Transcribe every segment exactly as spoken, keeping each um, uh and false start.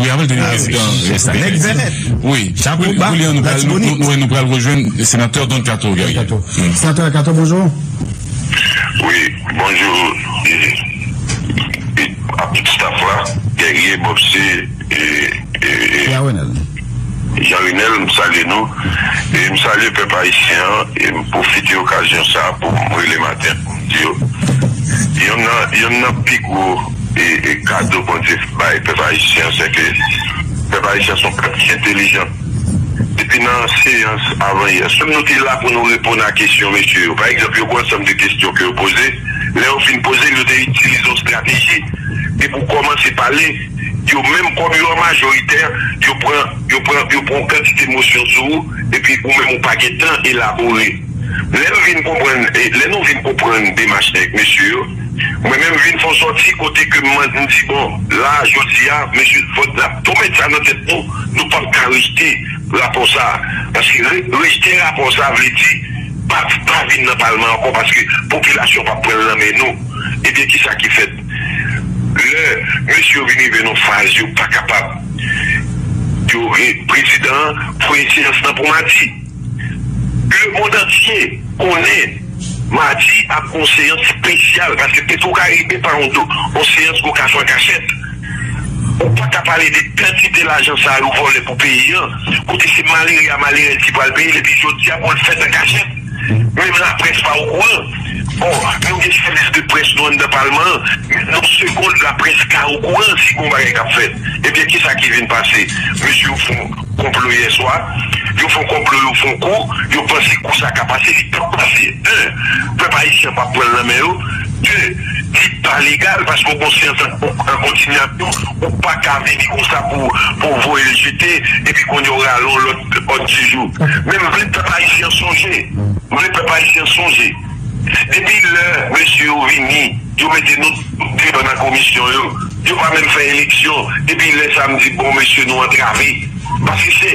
Gavel te vin prezidan S P N. Nèg vènèt. Wi. Chapo ba, Latibonit. Kounye a nou pral, nou, nou, nou pral rejwenn senatè Don Kato Gabriel. Kato. Senatè Kato, bonjou. Wi, bonjou. E, e, a tout staff la, Guerrier, Bobsy, e, e, e, Jean Renel. Jean Renel, m salye nou. E m salye pèp ayisyen an, e m pwofite okazyon sa a pou m rele maten pou m di yo, yonn nan, yonn nan pi gwo e, e kado Bondye bay pèp ayisyen an, se ke pèp ayisyen se yon pèp ki entelijan. Depi nan seyans avan yè, sèl nou te la pou nou reponn a kesyon mesye yo. Pa egzanp, yo gen ansanm de kesyon ke yo poze. Lè yo fin poze l, yo te itilize yon estrateji. Depi w kòmanse pale, yo menm kòm yo an majoritè, yo pran, yo pran, yo pran yon kantite mosyon sou ou, epi ou menm ou pa gen tan elabore. Lè m vin konprann, e, lè nou vin konprann demach nèg mesye yo, mwen menm vin fè yon sòti kote ke m, m di, bon, la, jodi a, mesye, fòk n ap tou met sa nan tèt nou, nou p ap ka rejte rapò sa a. Paske re-, rejte rapò sa a vle di pa, pa vin nan palman ankò, paske popilasyon p ap pran l nan men nou. Ebyen, kisa ki fèt? Lè mesye yo vin rive nan faz yo pa kapab, yo, e, prezidan an voye seyans lan pou madi. Lemonn antye konnen madi ap gon seyans espesyal, paske Petwokaribe pa yon do, yon seyans kou k ap fè an kachèt. Ou pa ka pale de kantite lajan sa a yo vòlè pou peyi an, kote se malere a malerèz ki pral peye l, epi jodi a pou l fèt an kachèt. Menm laprès pa okouran. Bon, nou gen sèvis de près nou anndan palman an, men nan segonn laprès ka okouran si gon bagay k ap fèt. Ebyen, kisa ki vin pase? Mesye yo fè yon konplo yè swa, yo fè yon konplo, yo fè yon kou, yo panse kou sa ka pase, li p ap pase. En, pèp ayisyen p ap pran l nan men yo. De, li pa legal, paske w gon seyans an, an kontinyasyon, ou pa ka vini konsa pou, pou voye l jete, epi kounye a w rale yon lòt òd di jou. Men m vle pèp ayisyen sonje, m vle pèp ayisyen sonje. Depi lè mesye yo vini, yo mete nou deyò nan komisyon yo, yo pa menm fè eleksyon, epi lè sa m di, bon, mesye, nou antrave. Paske se,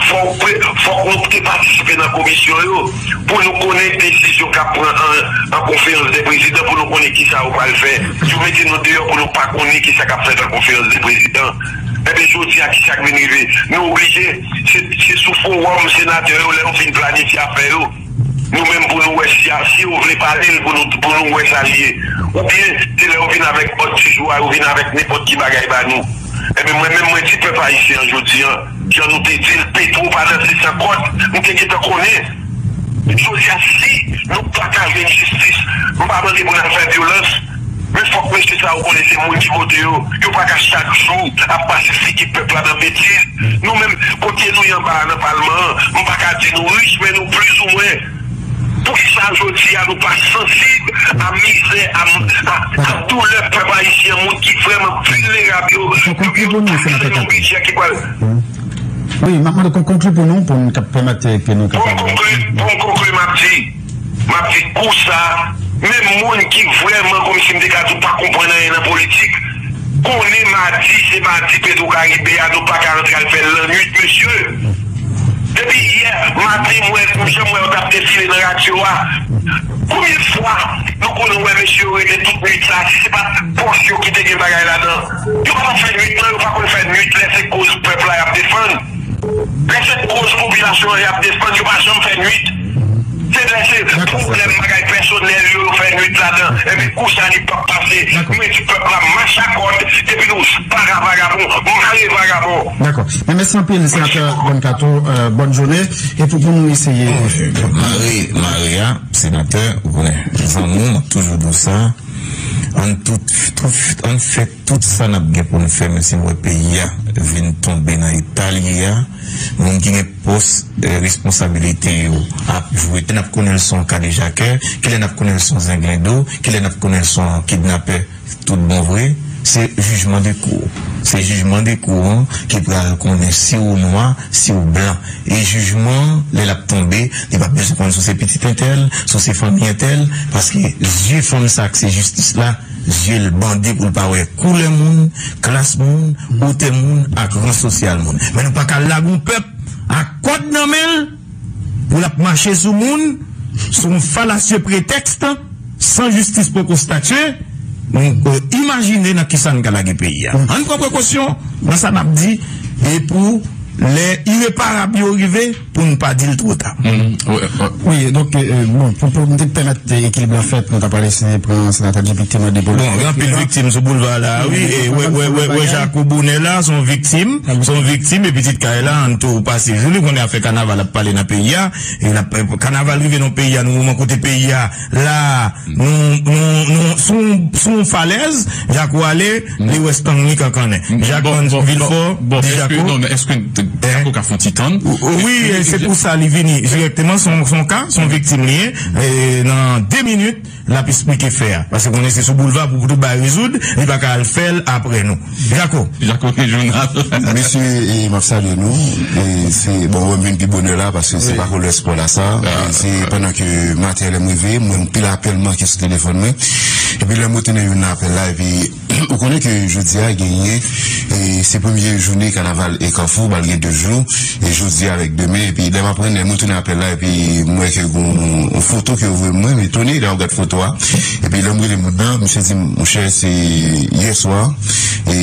fòk, fòk nou te patisipe nan komisyon yo, pou nou konnen desizyon k ap pran an, an konferans de prezidan, pou nou konnen kisa yo pral fè. Yo mete nou deyò pou nou pa konnen kisa k ap fèt an konferans de prezidan. Ebyen, jodi a, kisa k vin rive? Nou oblije, se, se sou fowòm senatè yo, lè yo fin planifye afè yo, nou menm pou nou wè si, si yo vle pale l, pou nou, pou nou wè sa l ye. Oubyen, se lè yo vin avèk òd di jou a, yo vin avèk nenpòt ki bagay ba nou. Ebyen, mwen menm, mwen di pèp ayisyen an jodi an, jan nou te di l, Petwo pa danse san kòd, m te gentan konnen. Jodi a, si nou pa ka jwenn jistis, m pa mande pou n al fè vyolans, men fòk mesye sa yo konnen se moun ki vote yo, yo pa ka chak jou ap pase figi pèp la nan betiz. Nou menm, kote nou ye anba a nan palman an, m pa ka di nou rich, men nou plizoumwen. Poukisa jodi a nou pa sansib a mizè, a, a, a doulè pèp ayisyen, moun ki vrèman vilnerab yo? Fò konkli pou nou, senatè Kato. Wi, m ap mande w konkli pou nou, pou n ka pèmèt ke nou kapab. Pou m konkli, pou m konkli, m ap di, m ap di kou sa, menm moun ki vrèman, kòmsi m te ka di w, pa konprann anyen nan politik, konnen madi, se madi Petwokaribe a, nou pa ka rantre al fè l lannwit, mesye. Depi yè maten, m wè, m janm wè yo t ap defile nan radyo a. Konbyen fwa nou konnen wè mesye yo rete tout nwit la, si se pa t bòs yo ki te gen bagay ladan? Yo pa t ap fè nwit, non, yo pa konn fè nwit lè se koz pèp la y ap defann. Lè se koz popilasyon an y ap defann, yo pa janm fè nwit. Se lè se pwoblèm bagay pèsonèl yo, yo fè nwit ladan. Ebyen, kou sa li p ap pase. Mwen di pèp la, mach a kòd, epi nou para vagabon, mare vagabon. Dakò. Men mèsi anpil, senatè Don Kato, euh, bòn jounen. Epi pou nou eseye. Mare, mare a, senatè, ou konnen, zanmi w, m ap toujou di w sa. Ann tout, tout, ann fè tout sa n ap gen pou n fè, men si n wè peyi a vin tonbe nan eta l ye a, moun ki gen pòs, eh, responsabilite yo ap jwe. Kilè n ap konnen l se yon kadejakè, kilè n ap konnen l se yon zenglendo, kilè n ap konnen l se yon kidnapè, tout bon vre, se jijman de kou. Se jijman de kou an ki pral konnen si w nwa, si w blan. E jijman an, lè l ap tonbe, li p ap bezwen konn si w se pitit entèl, si w se fanmi entèl, paske zye fanm sa k se jistis la, zye l bande pou l pa wè koulè moun, klas moun, wotè moun ak ran sosyal moun. Men nou pa ka lage yon pèp ak kòd nan men l pou l ap mache sou moun sou yon falasye pretèks, san jistis poko statye, Nou, euh, imajine nan kisa n ka lage peyi a. Ann pran prekosyon nan sa n ap di, e pou lè ireparab yo rive, pou n pa di l twò ta. Wi, donk, bon, pou, pou nou te pèmèt ekilib la fèt, nou ta pral eseye pran senatè Jean-Pierre Timon depo. Bon, gen anpil viktim sou boulva la, wi. E wè, wè, wè, wè, Jako Bonè la, se yon viktim, se yon viktim, e pitit kay la, ann tou pase jou li, konnen afè kanaval ap pale nan peyi a, e l ap, kanaval rive nan peyi a, nan moman kote peyi a, la, nou, nou, nou, sou, sou yon falèz, Jako ale, li wè stang li kankannen. Jako ann Vilfò, di Jako. Non, men èske Jako ka fè yon ti tann? Wi, se pou sa li vini dirèkteman, se yon, se yon ka, se yon viktim li ye. E nan de minit, l ap esplike fè a. Paske konnen se sou boulva pou, pou tout bagay rezoud, li pa ka al fè l apre nou. Jako. Jako gen jounal. Mesye, e, m ap salye nou. E se, bon, mwen vin pi bonè la, paske se pa kolè spò la sa. E se pandan ke maten lè m rive, mwen anpil apèl manke sou telefòn mwen. Epi lè m retounen youn nan apèl la, epi ou konnen ke jodi a genyen, e se premye jounen kanaval e Kafou, pral gen de jou, e jodi avèk demen, epi lè m aprann, lè m retounen apèl la, epi m wè ke gon yon foto ke yo voye mwen, m etone lè m gad foto a. Epi lè m rele moun nan, misye di m, monchè, se yè swa, e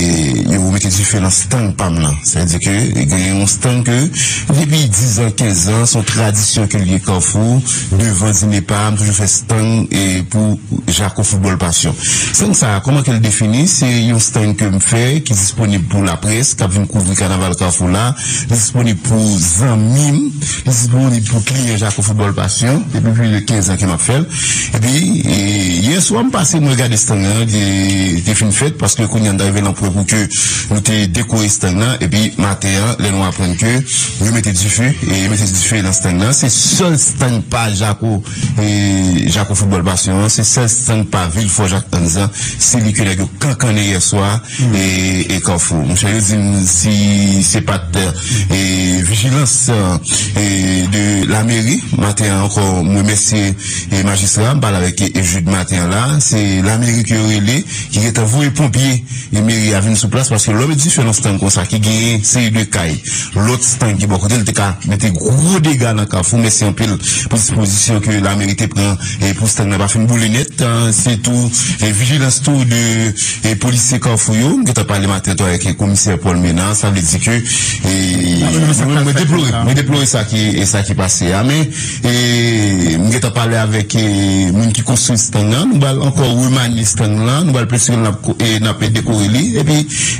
yo mete dife nan stang pa m lan. Sa vle di ke genyen yon stang ke depi diz an, kenz an, se yon tradisyon ke l ye Kafou, devan dine pa, m toujou fè stang e pou Jako Foutbòl Pasyon. Stang sa a, kòman ke l defini? Se yon stang ke m fè ki disponib pou laprès k ap vin kouvri kanaval Kafou la, li disponib pou zanmi m, li disponib pou kliyan Jako Foutbòl Pasyon, depi plis de kenz an ke m ap fè l. Epi, e, yè swa m pase, mwen gade stang nan, li te fin fèt, paske kounye a n ta rive nan pwen pou ke nou te dekore stang nan, epi maten an, lè nou aprann ke yo mete dife, e yo mete dife nan stang nan, se sèl stang pa Jako, e Jako Foutbòl Pasyon an, se sèl stang pa Vilfò Jak Anz an, se li ke nèg yo kankannen yè swa, e, e Kafou. Monchè, yo di m si se pa t, e, vijilans, e, de lameri, maten an ankò, m remèsye, e, majistra, m pale avèk, e, Jude maten an la, se lameri ke yo rele, ki gentan voye ponpye, e, meri a vin sou plas, paske lè w met dife nan stang konsa, ki genyen seri de kay, lòt stang ki bò kote l, te ka mete gwo dega nan Kafou, mèsi anpil pou dispozisyon ke lameri te pran, e, pou stang nan pa fin boule nèt, e, se tou, e, vijilans tou de, e, polisye Kafou yo, m gentan pale maten tou avèk, e, komisè Paul Ménard, sa vle di ke, e, mwen, mwen deplore, mwen deplore sa ki, e, sa ki pase a, men, e, m gentan pale avèk, e, moun ki konstwi stang nan, nou pral ankò remanye stang nan, nou pral plis ke n ap, e, n ap dekore li, epi,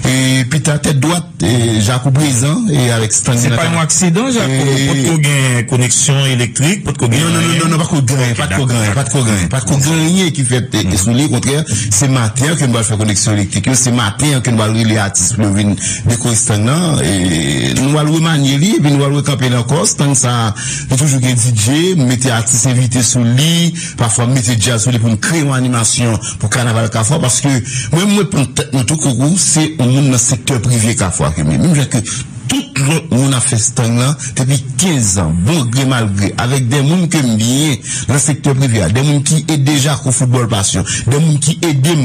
e, pita tèt dwat, e, Jako prezan, e, avèk stang nan. Se pa yon aksidan, Jako? Potko gen koneksyon elektrik, potko gen anyen? Non, non, non, non, non, potko gen, potko gen, potko gen, potko gen anyen ki fèt, e, sou li, okontrè, se maten an ke nou pral fè koneksyon elektrik yo, se maten an ke nou pral rele atis pou yo vin dekore stang nan, e, nou pral remanye li, epi nou pral rekanpe l ankò, stang sa, nou toujou gen D J, m mete atis envite sou li, pafwa m mete djaz sou li pou n kreye yon animasyon pou kanaval Kafou a, paske mwen, mwen pran tèt mwen tou koukou, se yon moun nan sektè prive Kafou a ke m ye. Menm jan ke tout lòt moun ap fè stang nan depi kenz an, bon gre mal gre, avèk de moun ke m byen nan sektè prive a, de moun ki ede Jako Foutbòl Pasyon, de moun ki ede m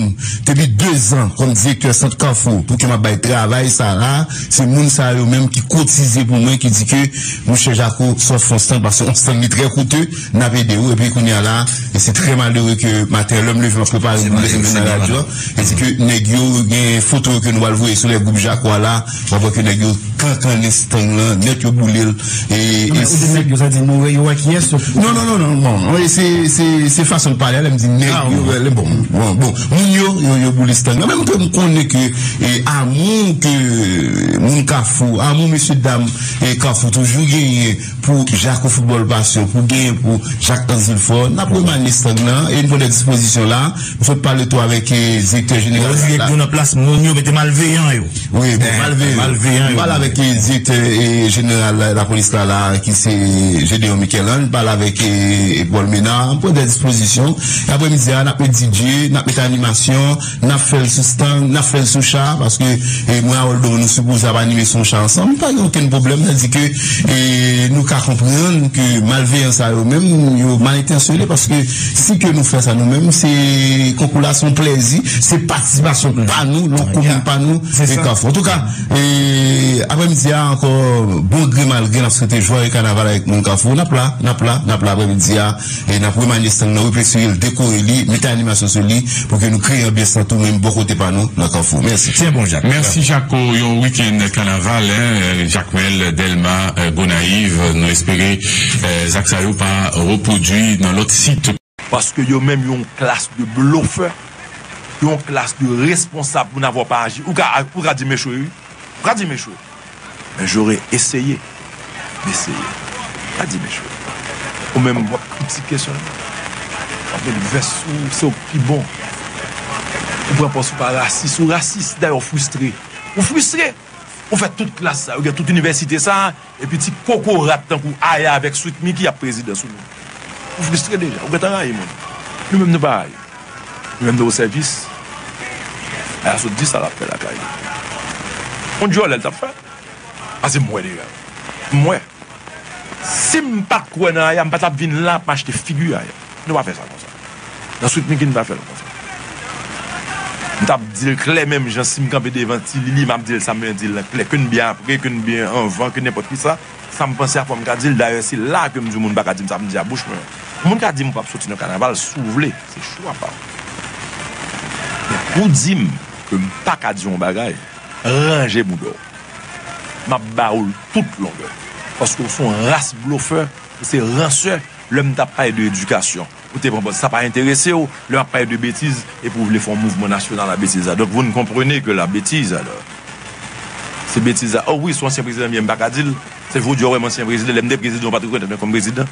depi de zan kòm direktè sant Kafou pou ke m ap bay travay sa la, se moun sa yo menm ki kotize pou mwen, ki di ke, monchè Jako, sa w fè yon stang, paske yon stang li trè koute, n ap ede w. Epi kounye a la, e se trè malere ke maten lè m leve, m ap prepare pou m desann vin nan radyo a, e di ke nèg yo gen foto yo ke nou al voye sou lè gwoup Jako a la, w ap wè ke nèg yo kankannen stang lan nèt, yo boule l. E, e si nèg yo, sa di nou, yo wè kiyès yo. Non, non, non, non, bon, e se, se, se fason l pale a, lè m di nèg yo, bon, bon, bon, moun yo, yo, yo boule stang lan. Menm ke m konnen ke, e, amou ke moun Kafou, amou mesye dam, e, Kafou toujou genyen pou Jako Foutbòl Pasyon, pou genyen pou Jak Anzilfò, n ap remanye stang nan, e n pran de dispozisyon la. M sot pale tou avèk, e, direktè jeneral la. Yo nan plas moun yo mete malveyan yo. Wi, bon, malveyan. Malveyan yo. M pale avèk, e, direktè, e, jeneral la, lapolis la, la, ki se Gédéon Michel-Ange, m pale avèk, e, e, Paul Ménard, m pran de dispozisyon. Aprè midi a, n ap met D J, n ap met animasyon, n ap fè l sou stang, n ap fè l sou cha, paske, e, mwen a Oldon, nou sipoze ap anime sou yon cha ansanm, pa gen okenn pwoblèm, sa di ke, e, nou ka konprann ke malveyan sa yo menm, yo mal entansyone, paske si ke nou fè sa nou menm, se konkou la, se yon plèzi, se patisipasyon pa nou, nan komin pa nou, e Kafou. Antouka, e, Aprèmidi a ankò, bon gre mal gre, n ap swete jwaye kanaval avèk moun Kafou. N ap la, n ap la, n ap la aprèmidi a. E n ap remanye estann nan, repeksire l, dekore li, mete animasyon sou li pou ke nou kreye anbyans lan tou menm bò kote pa nou nan Kafou. Mèsi. Tyen bon, Jak. Mèsi, Jako. Yon wikenn kanaval, en, Jakmèl, Dèlma, eh, Gonayiv. Nou espere, eh, zak sa yo pa repwodui nan lòt sit. Paske yo menm yon klas de blofè, yon klas de responsab pou n avwa pa aji. Ou ka, ou ka di m echwe, wi. Ou ka di m echwe. Men j'aurais essayé d'essayer. Ou ka di m echwe. Ou menm w ap kritike sèlman. W ap met vès sou ou, se ou k pi bon. Ou pran pòz ou pa rasis, ou rasis, dayè ou fristre. Ou fristre. Ou fè tout klas sa, ou gen tout inivèsite sa, epi ti kokorat tankou Aya avèk Sweet Micky ap prezidan sou nou. Ou fristre deja, ou gentan rayi moun. Nou menm nou pa rayi. Nou menm nou o sèvis. Aya sot di sa l ap fè lakay li. On dyòlè l t ap fè. Pase m wè deja. M wè. Si m pa t kwè nan Aya, m pa t ap vin la ap machte figi Aya. Nou pa fè sa konsa. Nan Sweet Micky, n pa fè l konsa. M t ap di l klè, menm jan si m kanpe devan Ti Lili, m ap di l sa m vle di l klè, ke n byen apre, ke n byen anvan, ke nenpòt kisa. Sa m panse a fò m ka di l. Dayè, se la ke m di moun pa ka di m sa m di a bouch mwen. Yon moun ka di m ou p ap soti nan kanaval, si w vle, se chwa pa w. Men pou w di m ke m pa ka di yon bagay, ranje bouda w. M ap ba ou l tout longè. Paske w se yon ras blofè, ou se ransè. Lè m t ap pale de edikasyon, ou te pran pòz sa pa enterese w. Lè m ap pale de betiz, epi w vle fè yon mouvman nasyonal a betiz la. Donk, vous ne comprenez que la bêtise, alors. Se betiz la. Oh wi, se yon ansyen prezidan m ye, m pa ka di l. Se jodi a w wè m ansyen prezidan. Lè m te prezidan, w pa t rekonèt mwen kòm prezidan.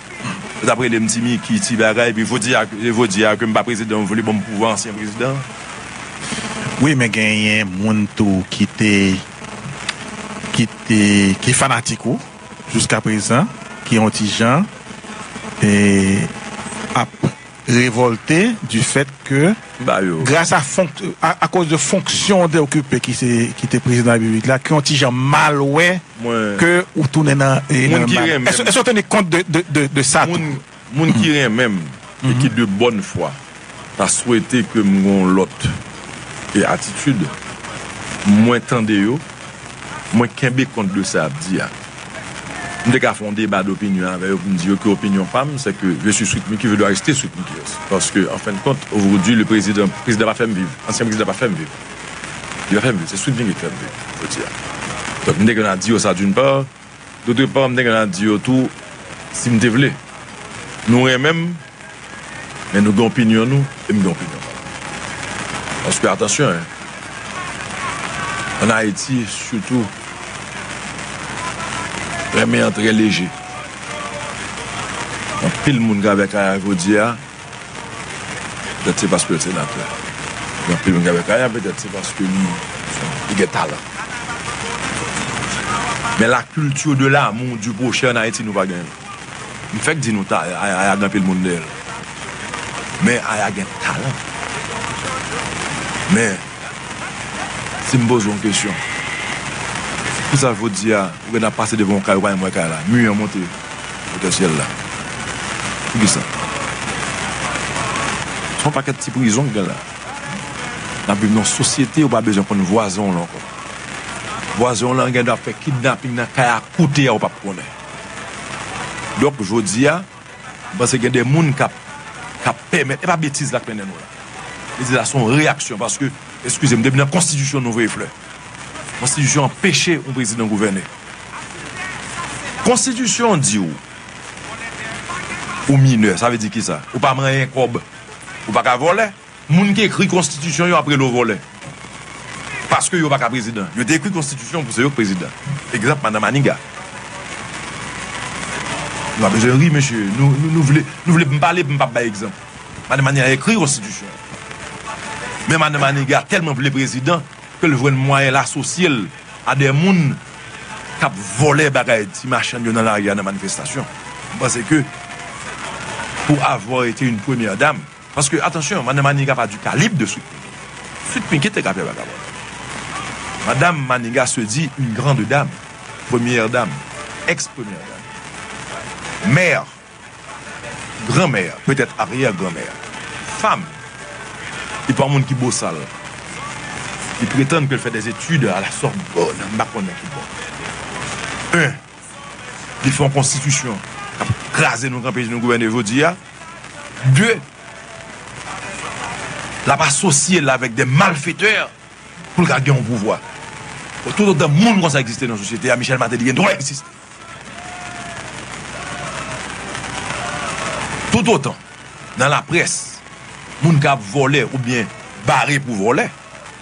Yo t ap rele m Ti Miki, ti bagay, epi jodi a, jodi a ke m pa prezidan, w vle ban m pouvwa ansyen prezidan. Wi, men genyen moun tou ki te, ki te, ki fanatik ou, jiska prezan, ki yon ti jan, e, ap revòlte du fait que, ba yo, grâce à fonk-, à, à cause de fonction de occupé ki se, ki te prezidan repiblik la, ki yon ti jan mal wè mwen, ke ou tounen nan, e, moun nan ki mal. Renmen m. Èske, èske w teni kont de, de, de, de sa tou? Moun, moun ki renmen m e ki de bòn fwa ta swete ke m gen yon lòt, e, atitid, mwen tande yo, mwen kenbe kont de sa y ap di a. M te ka fè yon deba dopinyon avè yo pou m di yo ke opinyon pa m, c'est que je suis Sweet Micky, je dois rester Sweet Micky. Paske, an fen de kont, aujourd'hui, le président, prezidan pa fè m viv. Ansyen prezidan pa fè m viv. Li pa fè m viv, se Sweet Micky ki fè m viv, jodi a. Donk, m te gen dwa di yo sa d'une part. D'autre part, m te gen dwa di yo tou, si m te vle. Nou renmen m, men nou gen opinyon nou, e m gen opinyon pa m. Paske, atansyon, en, ann Ayiti, sitou, renmen an trè leje. Anpil moun k avèk Aya jodi a, petèt se paske l senatè. Gen anpil moun k avèk Aya, petèt se paske li, li gen talan. Men la culture de l'amour du prochain ann Ayiti, nou pa genyen l. M fèk di nou ta, Aya, Aya gen anpil moun dèyè l. Men Aya gen talan. Men, si m poze w yon kesyon, poukisa jodi a, ou gen ap pase devan yon kay, ou pa menm wè kay la, mi an monte wotè syèl la? Poukisa? Se yon pakèt ti prizon k gen la. N ap viv nan yon sosyete, ou pa bezwen konn vwazen w lan ankò. Vwazen w lan gen dwa fè kidnaping nan kay a kote a, ou p ap konnen. Donk, jodi a, m panse gen de moun k ap, k ap pèmèt, e pa betiz la k mennen nou la. Betiz la se yon reyaksyon, paske, eskize m, depi nan konstitisyon nou voye flè. Konstitisyon anpeche yon prezidan gouvène. Konstitisyon an di w, ou minè, sa vle di kisa? Ou pa manyen kòb, ou pa ka vòlè. Moun ki ekri konstitisyon yo ap rele w vòlè. Paske yo pa ka prezidan. Yo te ekri konstitisyon pou se yo k prezidan. Egzanp, Madan Maniga. Nou pa bezwen ri, mesye. Nou, nou, nou vle, nou vle m pale, m p ap bay egzanp. Madan Maniga ekri konstitisyon. Men Madan Maniga tèlman vle prezidan ke l jwenn mwayen l asosye l a de moun k ap vòlè bagay ti machann yo nan lari a nan manifestasyon. M panse ke pour avoir été une première dame, paske, atansyon, Madan Maniga pa du calibre de Sweet Micky. Sweet Micky te ka fè vagabon. Madame Maniga se dit une grande dame, première dame, ex-première dame, mère, grand-mère, peut-être arrière-grand-mère, femme. Li pa yon moun ki bosal. Li pretann ke l fè des études à la Sorbonne, m pa konnen ki bò. En, li fè yon konstitisyon k ap kraze nou, k ap anpeche nou gouvène jodi a. De, l ap asosye l avèk de malfetè pou l ka gen yon pouvwa. Bon, toutotan moun konsa egziste nan sosyete a, Michel Martelly gen dwa egziste. Toutotan, nan laprès, moun k ap vòlè oubyen bare pou vòlè,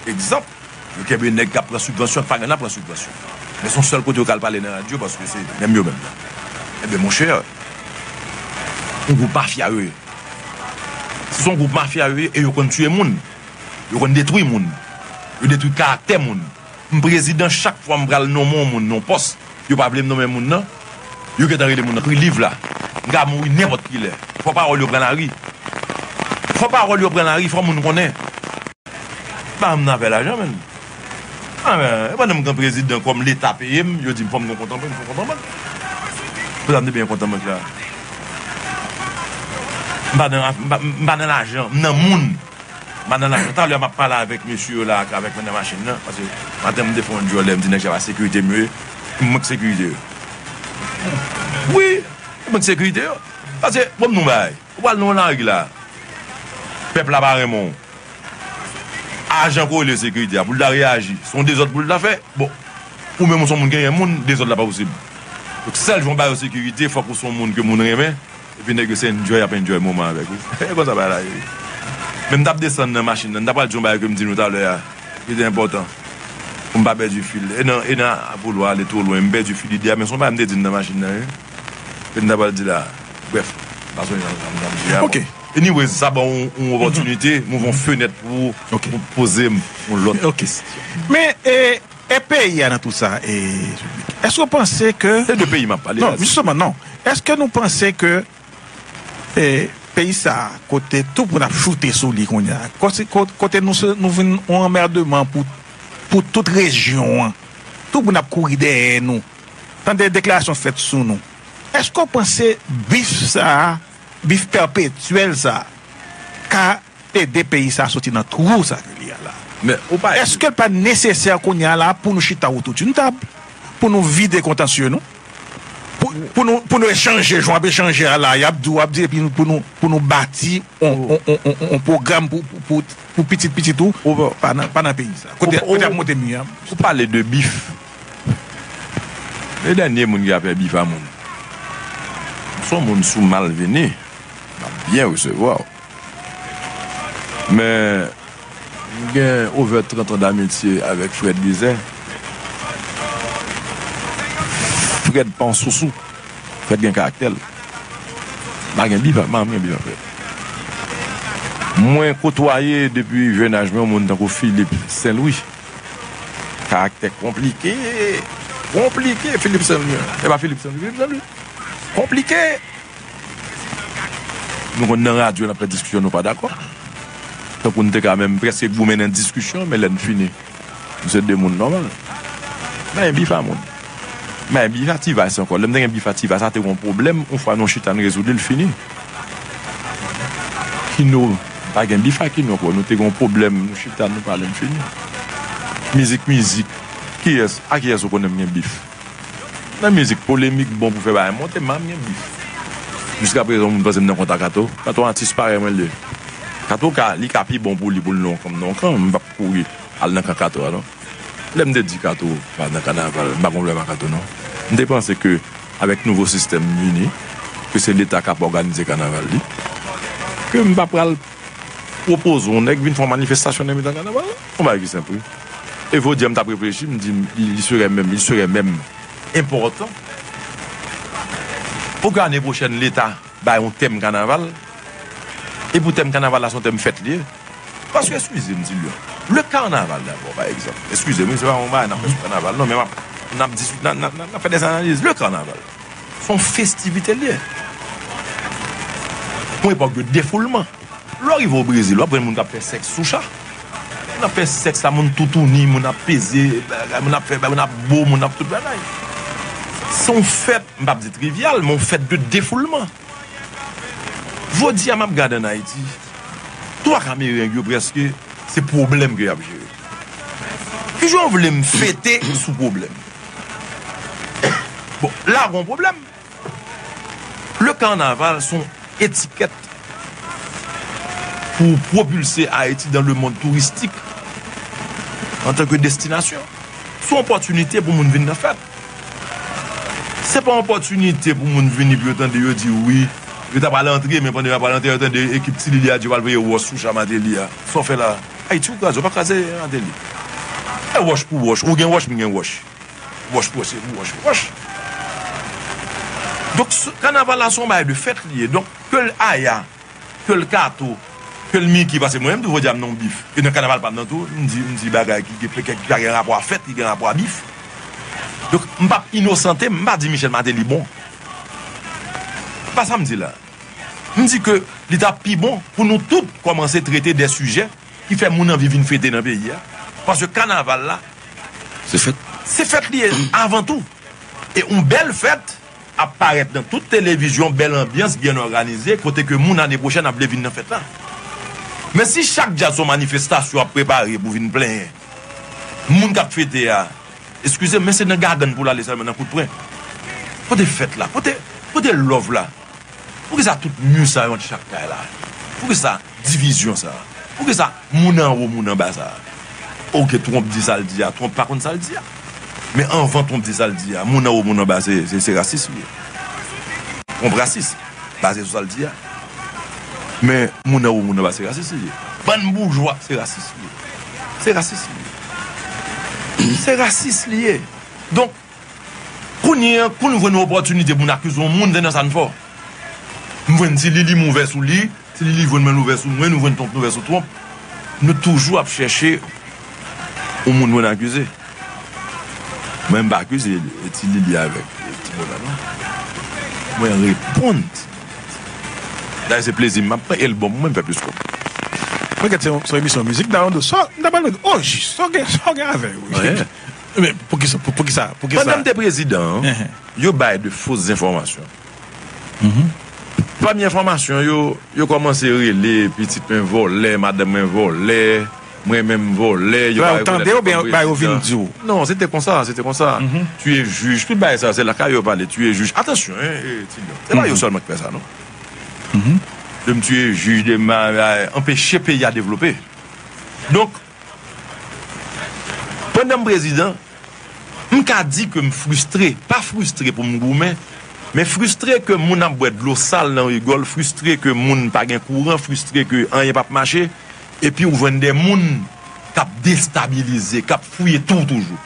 egzanp, yo kenbe nèg k ap pran sibvansyon ak pa gen nan pran sibvansyon. Men se yon sèl kote yo ka al pale nan radyo, paske se menm yo menm nan. Ebyen, monchè, yon gwoup mafya yo ye. Se yon gwoup mafya yo ye e yo konn tiye moun. Yo konn detwi moun. Yo detwi karaktè moun. M prezidan, chak fwa m pral nonmen yon moun nan yon pòs, yo pa vle m nonmen moun nan, yo gentan rele moun nan, ekri liv la. M ka mouri nenpòt kilè. Fò pawòl yo pran lari. Fò pawòl yo pran lari, fò moun konnen. Pa m nan fè lajan, menm. A, men, e pandan m gen prezidan kòm Leta peye m, yo di m fò m gen kont an bank, m fè kont an bank. Pou sa m te byen kont an bank la. M pa nan, m pa, m pa nan lajan, m nan moun. M pa nan lajan. Talè a m ap pale avèk mesye yo la, avèk mandan machin nan, paske maten m te fè yon djòlè, m di nèg sa pa sekirite m yo ye, mwen k sekirite yo. Wi, mwen k sekirite yo. Paske, bon, m di w yon bagay. Ou pral nan yon lari la, pèp la pa renmen w. Ajan ke w rele sekirite a, pou l ta reyaji, se yon dezòd pou l ta fè. Bon, ou menm ou se yon moun ki renmen moun, dezòd la pa posib. Donk, sèl jan w ba yo sekirite, fòk ou se yon moun ke moun renmen, epi nèg yo se enjoy, y ap enjoy moman avèk ou. E konsa bagay la ye. Men m t ap desann nan machin nan, m ta pral di yon bagay ke m di nou talè a, ki te enpòtan. Pou m pa pèdi fil. E nan, e nan vouloir ale two lwen, m pèdi fil ide a, men se yon bagay m te di n nan machin nan, wi. E m ta pral di la. Brèf, m pa sonje sa m t ap di a. Ok. Anyways, sa ban w yon opòtinite, m ouvè yon fenèt pou, Ok. pou poze m yon lòt Ok. kesyon. Men, e, e peyi a nan tout sa, e, èske w panse ke Se de peyi m ap pale Non, la. Jisteman, non. Èske nou panse ke, e, peyi sa a, kote tout moun ap choute sou li kounye a, kote, kote, kote nou se, nou vin yon anmèdman pou, pou tout rejyon an, tout moun ap kouri dèyè nou, tande deklarasyon fèt sou nou, èske w panse bif sa a, bif pèpetyèl sa a, ka ede peyi sa a soti nan twou sa ke li a la? Men, ou pa Èske l pa nesesè kounye a la pou nou chita otou d youn tab, pou nou vide kontansye nou, pou, pou nou, pou nou echanje, jan w ap echanje a la, y ap di w, w ap di, epi pou nou, pou nou bati on, on, on, on, on pwogram pou, pou, pou, pou pitit pitit ou, Ou pa pa nan, pa nan peyi sa. Kote, ou pa, kote y ap ou, monte mi an. Ou pale de bif. E dènye moun ki ap fè bif a moun. Se yon moun sou malvini, m ap byen resevwa w. Men, m gen over trant an damitye avèk Fred Bizin. Fred pa yon sousou. Fred gen karaktè l. M pa gen bif, m pa gen bif ak Fred. Mwen kotwaye depi jennaj mwen yon moun tankou Philippe Saint-Louis. Karaktè konplike. Konplike, Philippe Saint-Louis. E pa Philippe Saint-Louis, Philippe Saint-Louis. Konplike. Nou konn nan radyo, n ap fè diskisyon, nou pa dakò. Tankou n te ka menm prèske goumen nan diskisyon, men lè n fini, nou se de moun nòmal. M pa gen bif a moun. M pa gen bif a T-Vice ankò. Lè m te gen bif a T-Vice, sa te yon pwoblèm. Yon fwa nou chita, n rezoud li, l fini. Kino, m pa gen bif a Kino ankò. Nou te gen yon pwoblèm, nou chita, nou pale, n fini. Mizik, mizik. Kiyès, a kiyès ou konnen m gen bif? Nan mizik, polemik bon pou fè bagay monte, m pa janm gen bif. Jiskaprezan, moun panse m nan kont a Kato. Kato atis parèy mwen l ye. Kato ka, li ka pi bon pou li pou l nan yon kan, m nan yon kan, m p ap kouri al nan kan Kato a, non. Lè m te di Kato pa nan kanaval, m pa gen pwoblèm ak Kato, non. M te panse ke avèk nouvo sistèm vini, ke se Leta k ap òganize kanaval li, ke m pa pral pwopoze yon nèg vin fè yon manifestasyon nan mitan kanaval la. Yon bagay ki senp, wi. E jodi a, m t ap reflechi, m di, li, li serait même, il serait même important pou ke ane pwochèn Leta bay yon tèm kanaval, e pou tèm kanaval la, se yon tèm fèt li ye. Paske, eskize m di l, le kanaval dabò, pa egzanp. Eskize m, wi, se pa yon bagay n ap fè sou kanaval, non, men m ap, n ap dis-, n a, n a, n a, n ap fè des analyses. Le kanaval, se yon festivite l ye. Yon epòk de defoulman. Lè w rive o Brezil, w ap jwenn moun k ap fè sèks sou cha. Moun ap fè sèks la, moun toutouni, moun ap peze, bagay, moun ap fè, moun ap bo, moun ap tout bagay. Se yon fèt, m p ap di trivyal, men yon fèt de defoulman. Jodi a, m ap gade ann Ayiti, twa ka mereng yo prèske, se pwoblèm ke y ap jere. Jan w vle m fete sou pwoblèm? Bon, la gon pwoblèm. Le carnaval se yon etikèt pou pwopilse Ayiti dans le monde touristique antanke destinasyon. Se yon opòtinite pou moun vin nan fèt. Se pa yon opòtinite pou moun vini pou yo tande yo di wi, yo ta pral antre, men pandan yo pral antre, yo tande ekip Ti Lili a di yo pral voye wòch sou cha Mateli a. Sa w fè la? Ayiti ou kraze, ou pa kraze Mateli. E wòch pou wòch, ou gen wòch, m gen wòch. Wòch pou wòch, se pou wòch pou wòch. Donk, s- kanaval la se yon bagay de fèt li ye. Donk, ke l aya, ke l kato, ke l miki, paske mwen menm tou, jodi a m nan yon bif. E nan kanaval pa m nan tou, m di, m di bagay ki, ki, ki, ki pa gen rapò a fèt, ki gen rapò a bif. Donk, m p ap inosante m, m pa di Michel Martelly bon. Pa sa m di la. M di ke li t ap pi bon pou nou tout kòmanse trete de sijè ki fè moun anvi vin fete nan peyi a. Paske kanaval la, se fèt. Se fèt li ye avan tou. E yon bèl fèt ap parèt nan tout televizyon, bèl anbyans, byen òganize, kote ke moun ane pwochèn ap vle vin nan fèt la. Men si chak djaz se yon manifestasyon ap prepare pou vin plenyen, moun k ap fete a, eskize m, men se nan gagann pou l ale sèlman, nan kout pwen. Kote fèt la? Kote, kote love la? Poukisa tout mi sa yo ant chak kay la? Poukisa divizyon sa? Poukisa moun anwo, moun anba sa? Oke, Trump di sa l di a, Trump pa konn sa l di a. Men anvan Trump di sa l di a, moun anwo, moun anba, se, se, se rasis li ye. Trump rasis, baze sou sa l di a. Men moun anwo, moun anba, se rasis li ye. Bann boujwa, se rasis li ye. Se rasis li ye. Se rasis li ye. Donk, kounye a, kou nou jwenn yon opòtinite pou n akize yon moun, se nan sa n fò. M jwenn Ti Lili, m ouvè sou li. Ti Lili jwenn mwen, l ouvè sou mwen, nou jwenn Trump, nou ouvè sou Trump. Nou toujou ap chèche yon moun pou n akize. Mwen, m pa akize Ti Lili avèk Ti Mola, non. Mwen reponn. Dayè, se plezi m ap pran, e l bon pou mwen, m fè plis kòb. Mwen gade se yon, se yon emisyon mizik, Dawondo, sa, m ta pral mande, o jis, sa w gen, sa w gen avè l, wi. Anyen. Men poukisa, pou, poukisa, poukisa? Pandan m te prezidan, yo bay de fo enfòmasyon. Premye enfòmasyon yo, yo kòmanse rele pitit mwen vòlè, madanm mwen vòlè, mwen menm vòlè, yo pa rekonèt mwen kòm prezidan. Yo tandew oubyen yo vin di w? Non, se te konsa, se te konsa. Tiye jij, tout bagay sa, se lakay yo pale, tiye jij. Atansyon, hein, eh, Ti Lyon. Se pa yo sèlman ki fè sa, non. De m tiye jij, de m, eh, anpeche peyi a devlope. Donk, pandan m prezidan, m ka di ke m fristre, pa fristre pou m goumen, men fristre ke moun ap bwè dlo sal nan rigòl, fristre ke moun pa gen kouran, fristre ke anyen p ap mache, epi ou jwenn de moun k ap destabilize, k ap fouye tou toujou.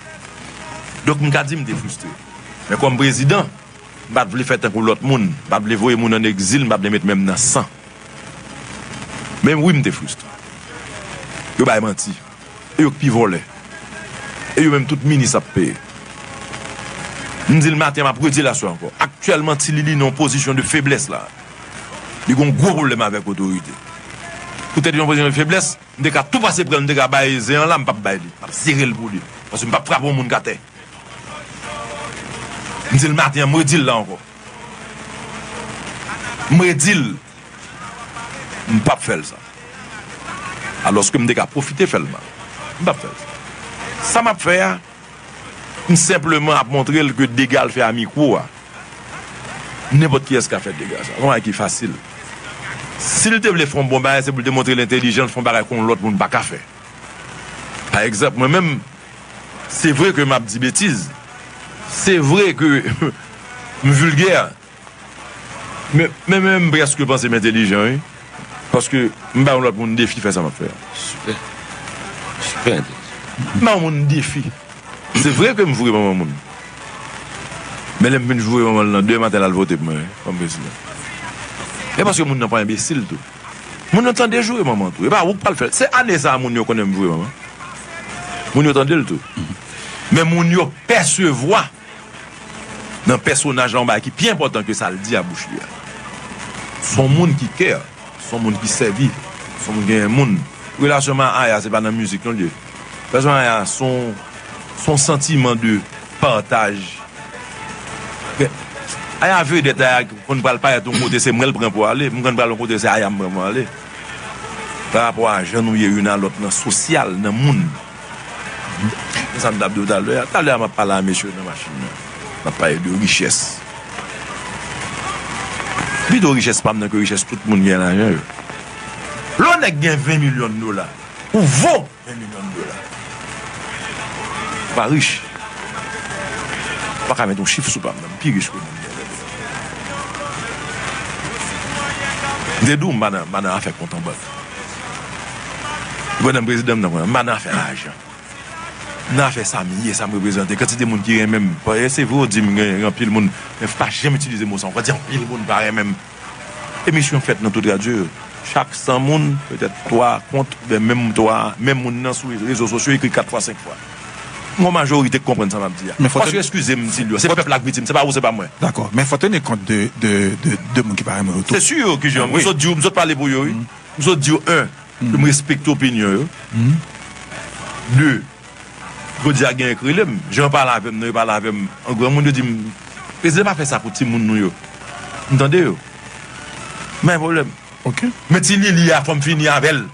Donk, m ka di m te fristre. Men kòm prezidan, m pa t vle fè tankou lòt moun, m pa t vle voye moun ann egzil, m pa t vle met men m nan san. Men wi, m te fristre. Yo bay manti. E yo k pi vòlè. E yo menm tout minis ap peye. M di l maten, m ap redi l aswè ankò. Aktyèlman, Ti Lili nan yon pozisyon de feblès la. Li gen yon gwo pwoblèm avèk otorite. Poutèt li nan yon pozisyon de feblès, m te ka tou pase pran l, m te ka bay zen an la, m p ap bay li. M ap sere l pou li. Paske m p ap frape yon moun k atè. M di l maten an, m redi l la ankò. M redi l, m p ap fè l sa. Alòske m te ka pwofite fè l mal. M p ap fè l sa. Sa m ap fè a, m senpleman ap montre l ke dega l fè a mikwo a, nenpòt kiyès ka fè dega sa. Se yon bagay ki fasil. Si l te vle fè yon bon bagay, se pou l te montre l entèlijan, l fè yon bagay ke yon lòt moun pa ka fè. Pa egzanp, mwen menm, se vre ke m ap di betiz. Se vre ke m vilgè. Men, men, men m prèske panse m entèlijan, wi. Paske m ba yon lòt moun defi fè sa m ap fè a. Sipè. Sipè entèlijan. M ba yon moun defi. Se vre ke m joure manman moun. Men lè m fin joure manman l nan, demen maten l al vote pou mwen, wi, kòm prezidan. E paske moun nan pa enbesil tou. Moun nan tande joure manman tou. E pa ou k pral fè l. Se ane sa a moun yo konnen m joure manman. Moun yo tande l tou. Men moun yo pèsevwa nan pèsonaj la yon bagay ki pi enpòtan ke sa l di a bouch li a. Se yon moun ki care, se yon moun ki sèvi, se yon moun ki renmen moun. Relasyon mwen ak Aya, se pa nan mizik non l ye. Relasyon mwen ak Aya, se yon, se yon santiman de pataj. Men, Aya vedèt, Aya konn pral parèt yon kote, se mwen l pran pou ale. M konn pral yon kote, se Aya m pran pou ale. Pa rapò a jan nou ye youn a lòt nan sosyal, nan moun. Sa m t ap di w talè a. Talè a, m ap pale a mesye yo nan machin nan. M ap pale de richès. Pito richès pa m nan ke richès tout moun ki gen lajan yo. Lè yon nèg gen ven milyon dola, ou vo ven milyon dola. Ou pa rich. Ou pa ka met yon chif sou pa m nan. M pi rich ke moun gen ven milyon. M te di w m pa nan, m pa nan afè kont an bank. Ou konn prezidan m nan, m pa nan afè lajan. Nan afè sa m ye, sa m reprezante, kantite moun ki renmen m. Paske se vre, w di m gen anpil moun, men pa janm itilize mo sa ankò, di anpil moun pa renmen m. Emisyon fèt nan tout radyo yo. Chak san moun, petèt twa kont, oubyen menm twa, menm moun nan sou rezo sosyo ekri kat fwa, senk fwa. M gon majorite k konprann sa m ap di a. Paske, eskize m, Silvio, se pèp la k viktim, se pa ou, se pa mwen. Dakò, men fò teni kont de, de, de, de moun ki pa renmen w tou. Se si, ki jan, m sot di w, m sot pale pou yo, wi. M sot di w, en, ke m respekte opinyon yo. De, jodi a gen k rele m. Jan yo pale avè m nan, yo pale avè m an granmoun, yo di m, "Prezidan, pa fè sa pou timoun nou yo." M tande yo. M pa gen pwoblèm. Men ti Lili a, fò m fini avè l.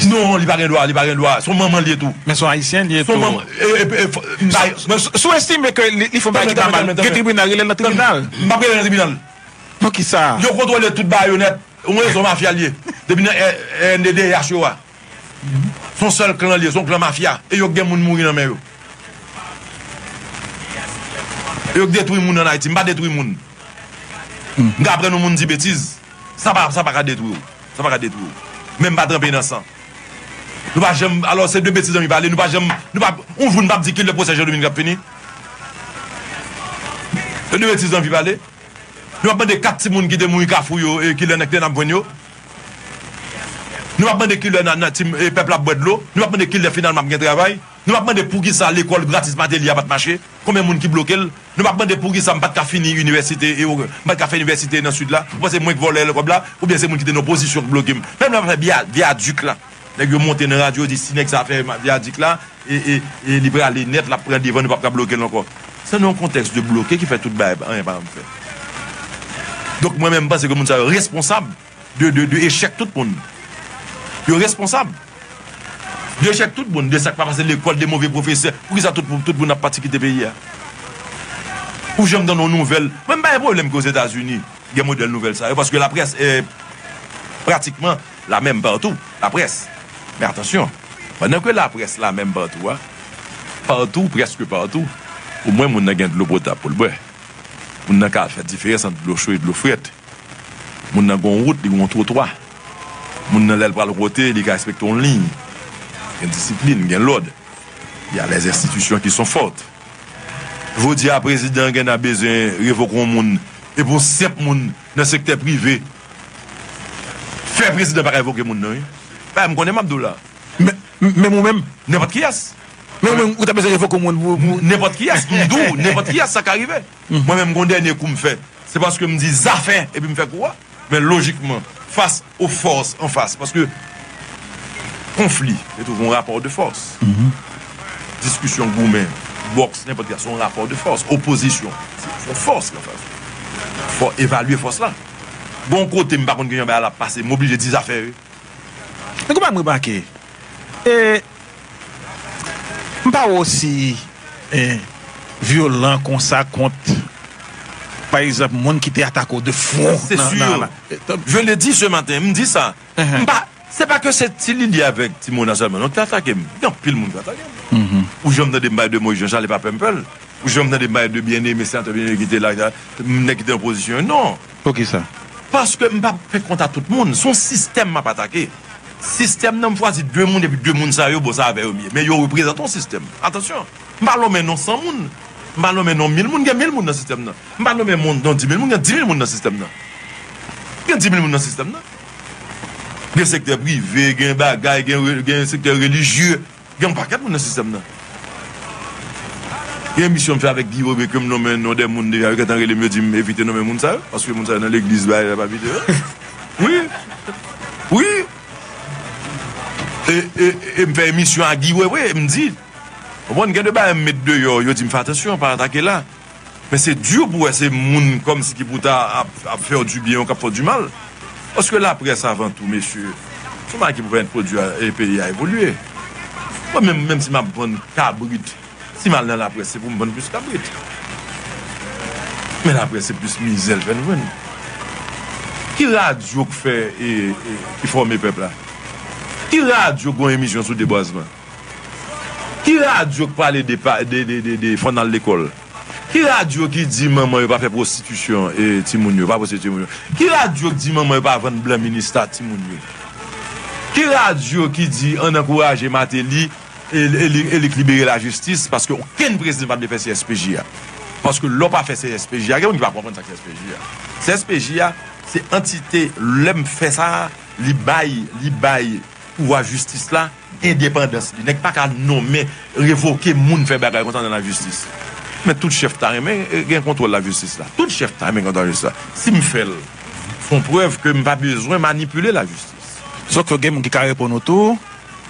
Non, li pa gen dwa, li pa gen dwa. Se yon manman li ye tou. Men se yon ayisyen li ye tou. Se yon manman. E, e, e, fò, m pa, men sou, sou estime ke li, li fè yon bagay ki pa mal, gen tribinal, rele l nan tribinal. M p ap rele nan tribinal. Poukisa? Yo kontwole tout bagay yo nèt. Yon rezo mafya l ye. Depi nan R N D D H yo a. Se yon sèl klan l ye, se yon klan mafya. E yo k gen moun mouri nan men yo. E yo k detwi moun ann Ayiti. M pa detwi moun. M ka aprann yon moun di betiz. Sa pa, sa pa ka detwi w. Sa pa ka detwi w. Men m pa tranpe nan san. Nou pa janm, alò se de betiz anvi pale, nou pa janm, nou pa, yon jou nou p ap di kilè pwosè Jean Dominique ap fini. Se de betiz anvi pale. Nou ap mande kat timoun ki te mouri Kafou yo, e kilè nèk te n ap jwenn yo. Nou ap mande kilè nan, nan tim, e pèp la ap bwè dlo. Nou ap mande kilè finalman ap gen travay. Nou ap mande poukisa lekòl gratis Martelly a pa t mache. Konbyen moun ki bloke l? Nou ap mande poukisa m pa t ka fini inivèsite, e m pa t ka fè inivèsite nan Sid la. Ou panse mwen k vòlè kòb la? Oubyen se moun ki te nan opozisyon k bloke m? Menm lè m ap fè bya-, vyadik la. Nèg yo monte nan radyo, yo di si nèg sa fè ma-, vyadik la, e, e, e li prale nèt, l ap pran devan, nou p ap ka bloke l ankò. Se nan yon kontèks de bloke ki fè tout bagay, anyen pa janm fèt. Donk, mwen menm, m panse ke moun sa yo responsab de, de, de echèk tout moun. Yo responsab de echèk tout moun, de sa k pa pase lekòl, de move pwofesè. Poukisa tout, tout moun ap pati kite peyi a? Ou janm tande yon nouvèl? Mwen, m pa gen pwoblèm ke Ozetazini gen modèl nouvèl sa yo, paske laprès, eh, pratikman la menm patou, laprès. Men atansyon, pandan ke laprès la menm patou a, patou, prèske patou, omwen moun nan gen dlo potab pou l bwè. Moun nan ka fè diferans ant dlo cho e dlo frèt. Moun nan gen yon wout, li gen yon twotwa. Moun nan, lè l pral wote, li ka respekte yon liy. Gen disiplin, gen lòd. Il y a les institutions qui sont fortes. Jodi a, prezidan an gen nan bezwen revoke yon moun, epi yon senp moun nan sektè prive fè prezidan pa ka revoke moun nan, wi. Bagay m konnen m ap di w la. Men, menm ou menm? Nenpòt kiyès. Men ou menm, ou ta bezwen revoke yon moun pou, pou... Nenpòt kiyès, m di w, nenpòt kiyès, sa ka rive. Mwen menm, gon dènye kou m fè. Se paske m di zafè, epi m fè kou a. Men lojikman, fas o fòs an fas, paske konfli, se toujou yon rapò de fòs. Diskisyon, goumen, bòks, nenpòt ki sa, se yon rapò de fòs. Opozisyon, se, se yon fòs ki an fas. Fò evalye fòs la. Gon kote m pa konn kijan bagay la ap pase, m oblije di zafè, wi. Men kòman m remake, e, m pa wè w osi, e, vyolan konsa kont, pa egzanp, moun ki te atake w de front. Se nan, nan, nan, je l'ai dit ce matin, m di sa. M pa, se pa ke se Ti Lili avèk Ti Mona sèlman non ki te atake m. Gen anpil moun ki atake m. Ou janm tande m pale de Moïse Jean Charles, e pa Pèmpèl? Ou janm tande m pale de Bien-Aimé, senatè Bien-Aimé ki te la, nèg ki te nan opozisyon yo? Non. Poukisa? Paske m p ap fè kont a tout moun. Se yon sistèm m ap atake. Sistèm nan, m chwazi de moun, epi de moun sa yo, bon, se avè yo m ye. Men yo reprezante yon sistèm. Atansyon, m pa lonmen non san moun. M pa lonmen non mil moun. Gen mil moun nan sistèm nan. M pa lonmen moun, non di mil moun. Gen di mil moun nan sistèm nan. Gen di mil moun nan sistèm nan. Gen sektè prive, gen bagay, gen re-, gen sektè relijye. Gen yon pakèt moun nan sistèm nan. Gen emisyon m fè avèk Guy Weber ke m nonmen non de moun deja, yo gentan rele m, yo di m evite nonmen moun sa yo, paske moun sa yo nan legliz, bagay la, pa evite yo. Wi. Wi. E, e, e m fè emisyon a Guy Weber, m di, konprann, gen de bagay m met deyò, yo di m fè atansyon, pa atake la. Men se di pou wè se moun kòmsi ki pou ta ap, ap fè w dibyen ou k ap fè w dimal. Paske laprès avan tou, mesye, se yon bagay ki pou pèmèt pwodui a, e peyi a evolye. Mwen menm, menm si m ap vann kabrit, si m al nan laprès, se pou m vann plis kabrit. Men laprès, se plis mizè l fè n jwenn. Ki radyo k fè, e, e, ki fòme pèp la? Ki radyo k gon emisyon sou debwazman? Ki radyo k pale de, pa- de, de, de, de fò n al lekòl? Ki radyo ki di manman yo pa fè pwostitisyon, e, timoun yo, pa pwostitiye timoun yo? Ki radyo ki di manman yo pa vann blan minista timoun yo? Ki radyo ki di ann ankouraje Mateli e, e li, e li k libere lajistis? Paske okenn prezidan pa vle fè C S P J a. Paske lè w pa fè C S P J a, gen moun ki pa konprann sa k C S P J a. C S P J a, se antite, lè m fè sa, li bay, li bay pouvwa jistis la endepandans li. Nèg pa ka nonmen, revoke moun, fè bagay konsa nan lajistis. Men tout chèf ta renmen, e, gen kontwòl lajistis la. Tout chèf ta renmen kontwòl lajistis la. Si m fè l, se yon prèv ke m pa bezwen manipile lajistis. Sòf ke gen moun ki ka reponn ou tou,